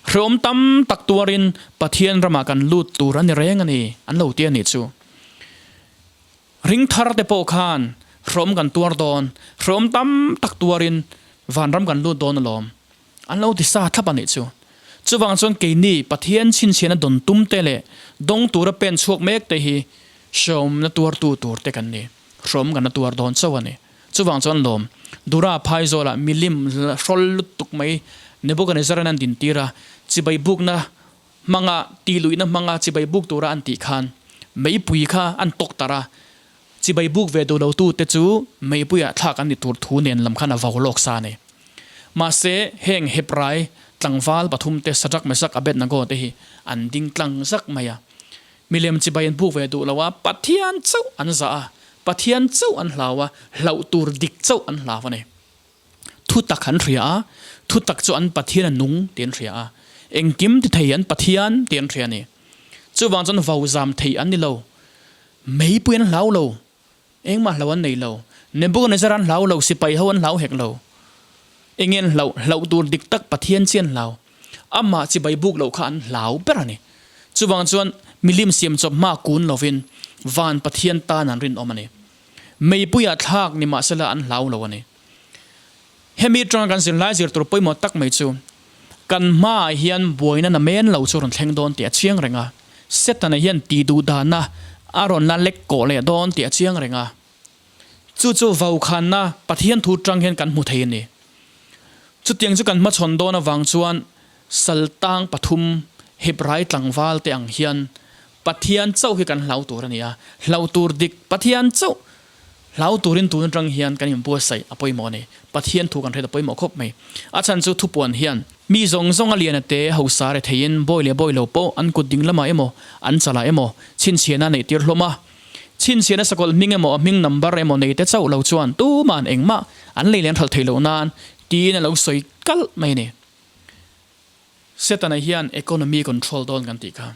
hrehawm tam tak tuarin Pathian ramah kan lut tur a ni reng a ni an lo ti a nih chu. Ring thar te pawh khan hrehawm kan tuar dawn, hrehawm tam tak tuarin vanram kan lut dawn alawm. An lo ti sa thlap a nih chu. Chuvang chuan keini Pathian chhinchhiahna dawn tum te leh dawng tura pen chhuak mek te hi hreawmna tuartu tur te kan ni. Hreawm kan la tuar dawn chauh a ni. Chuvang chuan lawm Dura phaizawlah milim hrawl lutuk mai Nebuchadnezzar-a'n an dintir a, chibai bukna hmanga tihluihna hmanga chibai buk tura an tih khan meipui kha an tawk tarh a, chibai buk ve duh lotu te chu meipuiah thlak an ni tur thu nen lam khan a vau lawk sa a ni. Mahse, heng Hebrai tlangval pathum te Shadrach, Meshach, Abednego te hi an ding tlang zak mai a. Milem chibai an buk ve duh lo a, Pathian chauh an zah a, Pathian chauh an hlau a, hlauh tur dik chauh an hlau a ni. Thu tak an hria a, thu tak chu an Pathian a nung tih an hria a, engkim ti thei an Pathian tih an hria a ni. Chuvang chuan vau zam thei an ni lo, meipui an hlau lo, Engmah hlau an nei lo. Nebuchadnezzar an hlau lo, sipai ho an hlau hek lo. Enge an hlauh? Hlauh tur dik tak Pathian chi an hlau. Amah chibai buk loh kha an hlau ber a ni. Chuvang chuan milim siam chawp hma kun lovin van Pathian tan an rinawm a ni. Meipuiah thlak ni mahsela an hlau lo a ni. Hemi atanga kan zirlai zir tur pawimawh tak mai chu kan hmaah hian buaina na men lo chu rawn thleng dawn tih a chiang reng a, Setana hian tih duh dana a rawn la lek kawh leh dawn tih a chiang reng a. Chu chu vaukhanna Pathian thu tang hian kan hmu thei a ni. Chutiang chu kan hmachhawn dawn avang chuan saltang pathum Hebrai tlangval te ang hian Pathian chauh hi kan hlau tur a ni a, hlau tur dik Pathian chauh Hlau turin tun atang hian kan inbuatsaih a pawimawh a ni. Pathian thu kan hriat a pawimawh khawp mai. A chhan chu thupuan hian mi zawng zawng a lian a te hausa re theiin bawi leh bawi lo pawh an kut ding lamah emaw an chalah emaw chhinchhiahna a neih tir hlawm a. Chhinchhiahna sakawlh hming emaw a hming number emaw nei te chauh lo chuan tuma'n engmah an lei leh an hralh theih loh nan tiin a lo sawi kalh mai a ni. Setana hian economy control dawn kan tih kha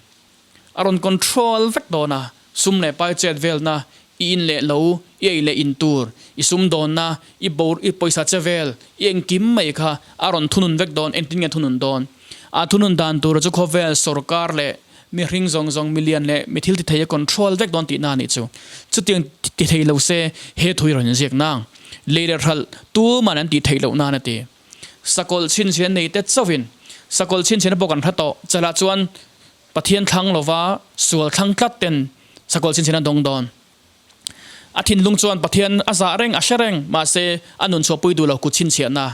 a rawn control vek dawn a, sum leh pai chet velna, i in leh lo, i ei leh in tur, i sum dawnna, i bor, i pawisa che vel, i engkim mai kha a rawn thunun vek dawn, engtin nge thunun dawn? A thunun dan tur chu khawvel sorkar leh mihring zawng zawng, milian leh mi thil ti thei a control vek dawn tihna a nih chu. Chutiang ti thei lo se he thu hi rawn inziak nang. Lei leh hralh tuman an tih theih loh nan a ti. Sakawlh chhinchhian nei te chauhin sakawlh chhinchhianna pawh kan hre tawh. Chalah chuan Pathian thlang lova sual thlang tlat ten sakawlh chhinchhian a dawng dawn. A thinlung chuan Pathian a zah reng, a hre reng, mahse a nun chhuahpui duh lo kut chhinchhiahna.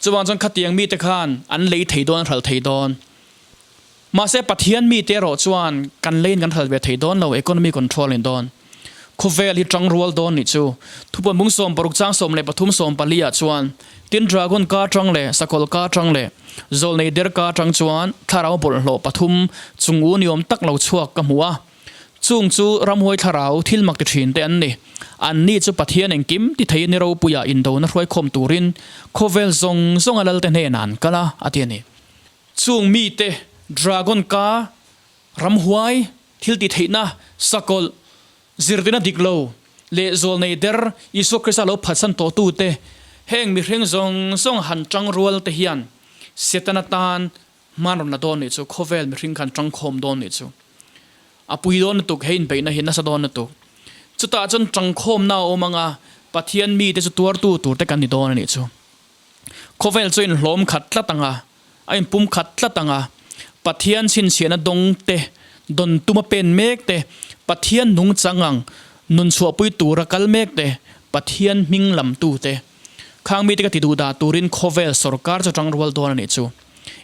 Chuvang chuan khatiang mite khan an lei thei dawn, an hralh thei dawn. Mahse Pathian mite erawh chuan kan leiin kan hralh ve thei dawn lo, economy control in dawn. Khawvel hi tang rual dawn nih chu. Thupuan bung 60 chang 13 14 ah chuan tin dragon ka tang leh sakawlh ka tang leh zawlnei der ka tang chuan thlarau bawlhhlawh pathum chung u niawm tak lo chhuak ka hmu a. Chung chu ramhuai thlarau thil mak ti thin te an ni. Anni chu Pathian engkim ti thei ni ropuia indona hruaikhawm turin khawvel zawng zawnga lalte hnenah an kal a, a ti a ni. Chung mite dragon ka Ramhuai, thil tih theihna, sakawlh, zirtirna dik lo leh zawlnei der Isua Krista lo phatsan tawhtute, heng mihring zawng zawng han tang rual te hian Setana tan hman rawn la dawn nih chu, khawvel mihring khan tangkhawm dawn nih chu. A pui dawn lutuk, he inbeihna hi nasa dawn lutuk. Chutah chuan tangkhawmna a awm anga Pathian mite chu tuartu tur te kan ni dawn a nih chu. Khawvel chu inhlawm khat tlat anga A inpum khat tlat ang a, Pathian chhinchhiahna dawng te, dawn tuma pen mek te, Pathian nungchang ang nun chhuahpui tura kal mek te, Pathian hming lamtu te. Khang mite ka ti duh dah turin khawvel sawrkar chu tang rual dawn a nih chu.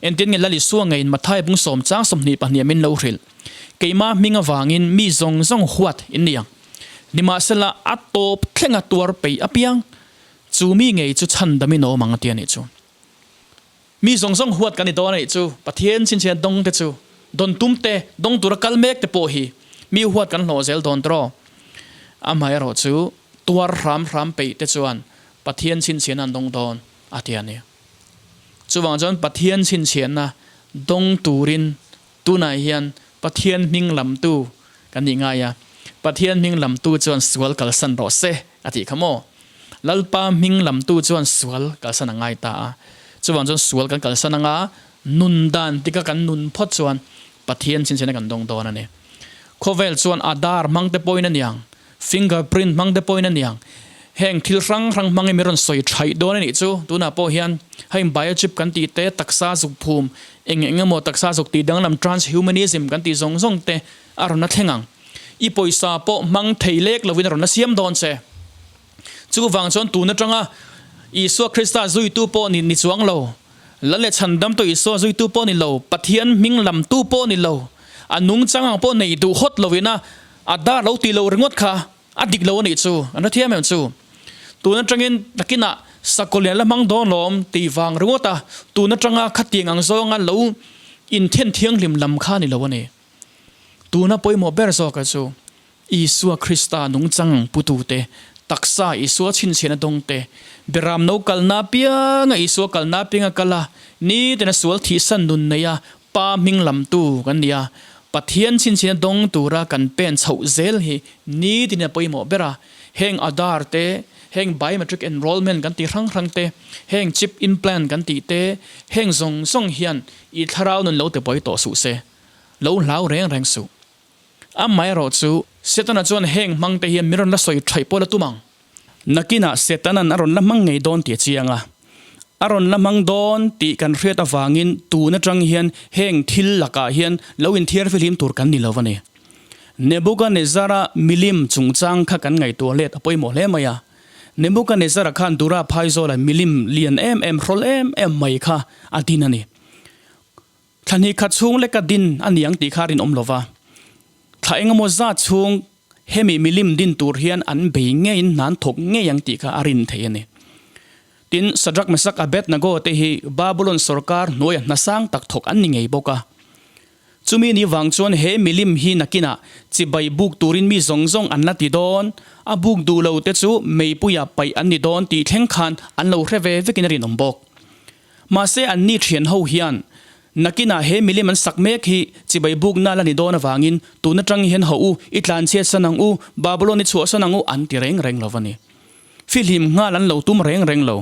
Engtin nge Lal Isua ngeiin Mathai bung sawm chang 22 min lo hrilh. Keimah hming avangin mi zawng zawng huat in ni ang. Nimahsela, a tawp thlenga tuar peih apiang, chu mi ngei chu chhandamin a awm ang a ti a nih chu. Mi zawng zawng huat kan ni dawn a nih chu, Pathian chhinchhiah dawng te chu, dawn tum te, dawng tura kal mek te pawh hi mi huat kan hlawh zel dawn tawh. Amaherawh chu tuar hram hram peih te chuan Pathian chhinchhiahna an dawng dawn a ti a ni. Chuvang chuan Pathian chhinchhiahna dawng turin tunah hian Pathian hming lamtu kan nih ngai a, Pathian hming lamtu chuan sual kalsan rawh se a tih kha maw? Lalpa hming lamtu chuan sual kalsan a ngai ta a, chuvang chuan sual kan kalsan anga nun dan tika kan nun phawt chuan Pathian chhinchhiahna kan dawng dawn a ni. Khawvel chuan Aadhaar hmang te pawhin a niang, finger print hmang te pawhin a niang, heng thil hrang hrang hmangin min rawn sawi thaih dawn a nih chu. Tunah pawh hian hei biochip kan tih te, taksa zuk phum, eng eng emaw taksa zuk tih danglam transhumanism kan tih zawng zawng te a rawn la thleng ang. I pawisa pawh hmang thei lek lovin a rawn la siam dawn che. Chuvang chuan tun atanga Isua Krista zuitu pawh ni ni chuang lo, Lal leh Chhandamtu Isua zuitu pawh ni lo, Pathian hming lamtu pawh ni lo, a nungchang ang pawh nei duh hawt lovin a a dar lo tih lo ringawt kha a dik lo a nih chu, an hrethiam em chu? Tun atangin nakinah sakawlh lian la hmang dawn lawm tih vang ringawt a, tun atanga khatiang ang zawnga lo inthen thianghlim lam kha ni lo a ni. Tuna pawimawh ber zawka chu Isua Krista nungchang putute, taksa Isua chhinchhiahna dawngte, Beram no kalna apianga Isua kalna apianga kal a, nitina sual thihsan nun nei a, Pa hming lamtu kan ni a, Pathian chhinchhiahna dawng tura kan pen chhoh zel hi nitin a pawimawh ber a, heng Aadhaar te, heng biometric enrollment kan tih hrang hrang te, heng chip implant kan tih te, heng zawng zawng hian i thlarau nun lo tibuai tawh suh se, lo hlau reng reng suh. Amaherawh chu, Setana chuan heng hmangte hian min rawn la sawi thaih pawh la tum ang. Nakinah Setana'n a rawn la hmang ngei dawn tih a chiang a. A rawn la hmang dawn tih kan hriat avangin tun atang hian heng thil lakah hian lo inthiar fihlim tur kan ni lo a ni. Nebukanezzara milim chungchang kha kan ngaihtuah let a pawimawh hle mai a. Nebukanezzara khan Dura phaizawla milim lian em em hrawl em em mai kha a din a ni. Thla hnih khat chhung leka din a ni ang tih kha a rinawm lo va. Thla engemaw zat chhung hemi milim din tur hian an bei ngeiin hna an thawk ngei ang tih kha a rin thei a ni. Tin, Shadrach, Meshach, Abednego te hi Babulon sawrkar hnuaia hna sang tak thawk an ni ngei bawk a. Chumi ni vang chuan he milim hi nakinah chibai buk turin mi zawng zawng an la ti dawn, a buk duh lo te chu meipuia paih an ni dawn tih thleng khan an lo hre ve vekin a rinawm bawk. Mahse an ni thian ho hian nakinah he milim an sak mek hi chibai bukna la ni dawn avangin tun atang hian haw u, i tlanchhiat san ang u, Babylon i chhuahsan ang u an ti reng reng lo a ni. Fihlim nghal an lo tum reng reng lo.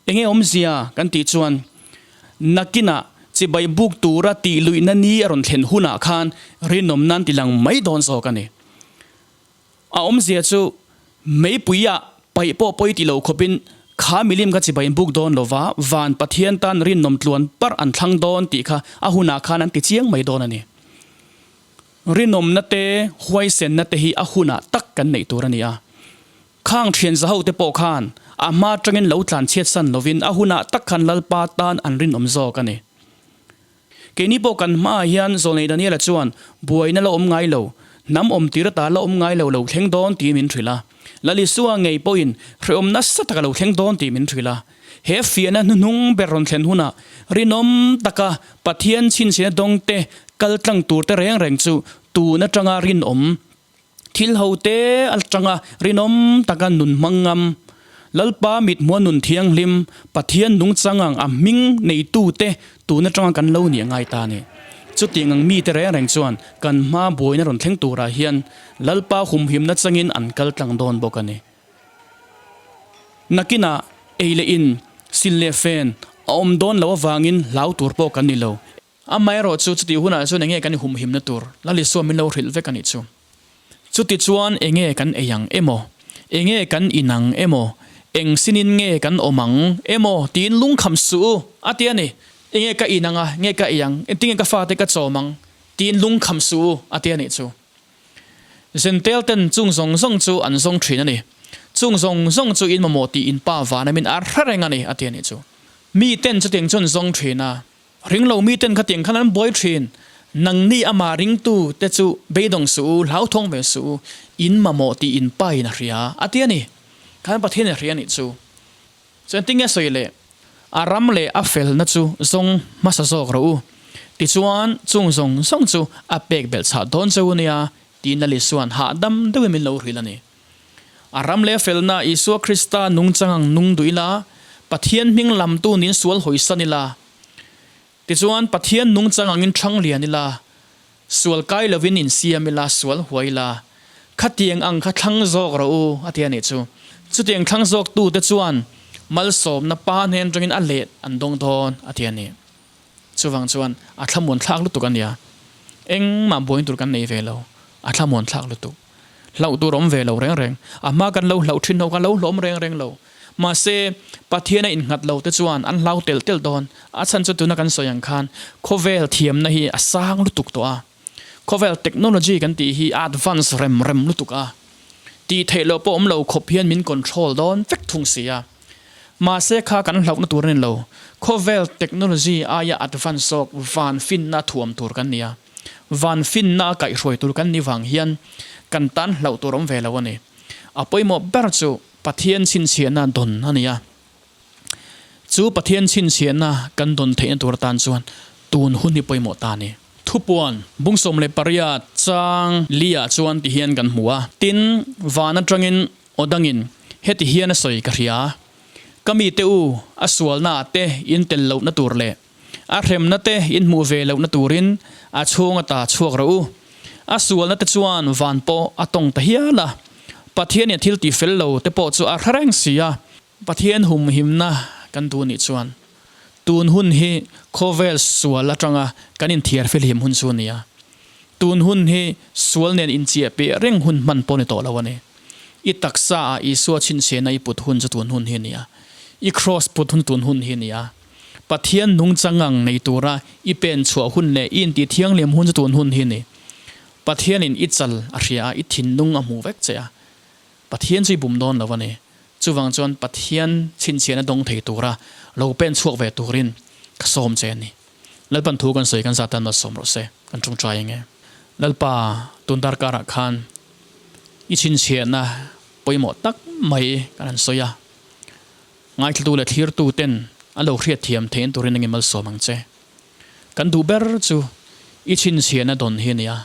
Enge awmzia kan tih chuan nakinah chibai buk tura tih luihna ni a rawn thlen hunah khan rinawm nan ti lang mai dawn zawk a ni. A awmzia chu meipuia paih pawh pawi ti lo khawpin kha milim kha chibai in buk dawn lova van Pathian tan rinawm tluan parh an thlang dawn tih kha a hunah khan an ti chiang mai dawn a ni. Rinawmna te, huaisenna te hi a hunah tak kan neih tur a ni a. Khang thian za ho te pawh khan a hma atangin lo tlan chhiatsan lovin a hunah tak khan Lalpa tan an rinawm zawk a ni. Keini pawh kan hmaah hian Zawlnei Daniela chuan buaina la awm ngai lo, hnam awm tir ata la awm ngai lo lo thleng dawn tih min hrilh a. Lal Isua ngei pawhin hrehawm nasa taka lo thleng dawn tih min hrilh a. He fiahna hnuhnung ber rawn thlen hunah rinawm taka Pathian chhinchhina dawngte kal tlang turte reng reng chu tun atanga rinawm Thil ho te atanga rinawm taka nun hmang ngam, Lalpa mithmua nun thianghlim, Pathian nungchang ang a hming neitute tun atanga kan lo nih a ngai ta a ni. Chutiang ang mite reng reng chuan kan hma buaina rawn thleng turah hian Lalpa humhimna changin an kal tlang dawn bawk a ni. Nakinah ei leh in, sil leh fen a awm dawn loh avangin hlau tur pawh kan ni lo. Amaherawh chu chutih hunah chuan enge kan humhimna tur Lal Isua min lo hrilh vek a nih chu. Chuti chuan enge kan ei ang emaw, enge kan in ang emaw, eng sinin nge kan awm ang emaw tiin lungkham suh u a ti a ni. Enge ka in ang a, nge ka ei ang, engtinge ka fate ka chawm ang tiin lungkham suh u a ti a nih chu. Zentel ten chung zawng zawng chu an zawng thin a ni. Chung zawng zawng chu in mamawh tih in pa vana min ar hre reng a ni a ti a nih chu. Mi ten chutiang chu an zawng thin a. Ring lo miten khatiang khan an buai thin. Nangni amah ringtu te chu beidawng suh u, hlauthawng ve suh u, in mamawh tih in pa in a hria, a ti a ni. Khan Pathian in a hria a nih chu. Chuan tinge sawi leh? A ram leh a felna chu zawng hmasa zawk rawh u. Tichuan, chung zawng zawng chu a pek belh chhah dawn che u nia, tiin Lal Isua'n hahdam deuhin min lo hrilh a ni. A ram leh a felna Isua Krista nungchang ang nung duh ila, Pathian hming lamtu nin sual hawisan ila, Tichuan, Pathian nungchang angin ṭhang lian ila, sual kai lovin insiam ila, sual huai ila, khatiang ang kha thlang zawk rawh u, a ti a nih chu. Chutiang thlang zawktute chuan malsawmna pa hnen aṭangin a let an dawng dawn, a ti a ni. Chuvang chuan a thlamuan thlak lutuk a nia. Engmah buain tur kan nei ve lo, a thlamuan thlak lutuk. Hlauh tur awm ve lo reng reng. A hma kan lo hlauh thin ho kha lo hlawm reng reng lo. Mahse, Pathian a innghat lo te chuan an hlau telh telh dawn. A chhan chu tuna kan sawi ang khan khawvel thiamna hi a sang lutuk tawh a. Khawvel technology kan tih hi a advance rem rem lutuk a. Tih theih loh pawh awm lo khawp hian min control dawn vek thung si a. Mahse kha kan hlauhna tur a ni lo. Khawvel technology aia advance zawk van finna thuam tur kan ni a. Van finna a kaihhruai tur kan ni vang hian kan tan hlauh tur awm ve lo a ni. A pawimawh ber chu Pathian chhinchhiahna dawn a ni a. Chu Pathian chhinchhiahna kan dawn theihna tur atan chuan tun hun hi pawimawh ta a ni. Thupuan, bung 18 chang li-ah chuan ti hian kan hmu a. Tin, van atangin aw dangin heti hian a sawi ka hria, Ka mite u, a sualnaah te in tel lohna tur leh A hremna te in hmuh ve lohna turin a chhung ata chhuak rawh u. A sualna te chuan van pawh a tawng ta hial a. Pathianin a thil tih fel lo te pawh chu a hre reng si a. Pathian humhimna kan duh nih chuan tun hun hi khawvel sual atanga kan inthiar filhim hun chu a ni a. Tun hun hi sual nen inchiah peh reng hun hman pawh ni tawh lo a ni. I taksa ah Isua chhinchhiahna i put hun chu tun hun hi a ni a. I kraws put hun tun hun hi a ni a. Pathian nungchang ang nei tura i pen chhuah hun leh i intih thianghlim hun chu tun hun hi a ni. Pathianin i chal a hria a, i thinlung a hmuh vek che a. Pathian chu i bum dawn lo a ni. Chuvang chuan Pathian chhinchhiahna dawng thei tura lo pen chhuak ve turin ka sawm che a ni. Lalpan thu kan sawi kan zat tan malsawm rawh se, kan tawngtai ang e. Lalpa, tun darkarah khan i chhinchhiahna pawimawh tak mai kan han sawi a. Ngaithlatu leh thlirtu ten an lo hriatthiam theihna turin engin malsawm ang che. Kan duh ber chu i chhinchhiahna dawn hi a ni a.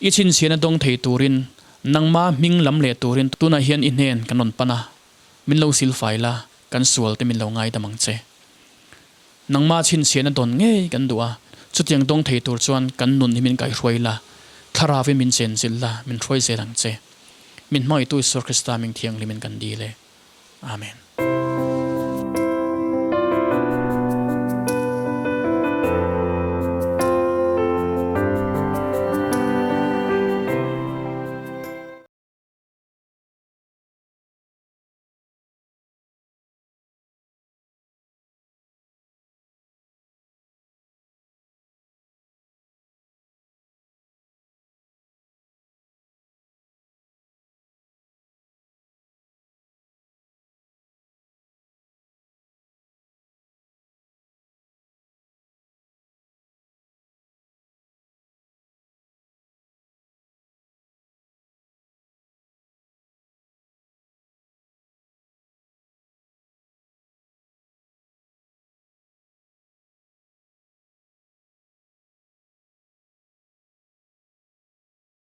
I chhinchhiahna dawng thei turin nangma hming lam leh turin tunah hian i hnen kan rawn pan a, min lo silfai la, kan sual te min lo ngaidam ang che. Nangma chhinchhiahna dawn ngei kan duh a, chutiang dawng thei tur chuan kan nun hi min kaihruai la, thlarauin min chenchilh la, min hruai zel ang che. Min hmangaihtu Isua Krista ming thianghlimin kan dil e. Amen.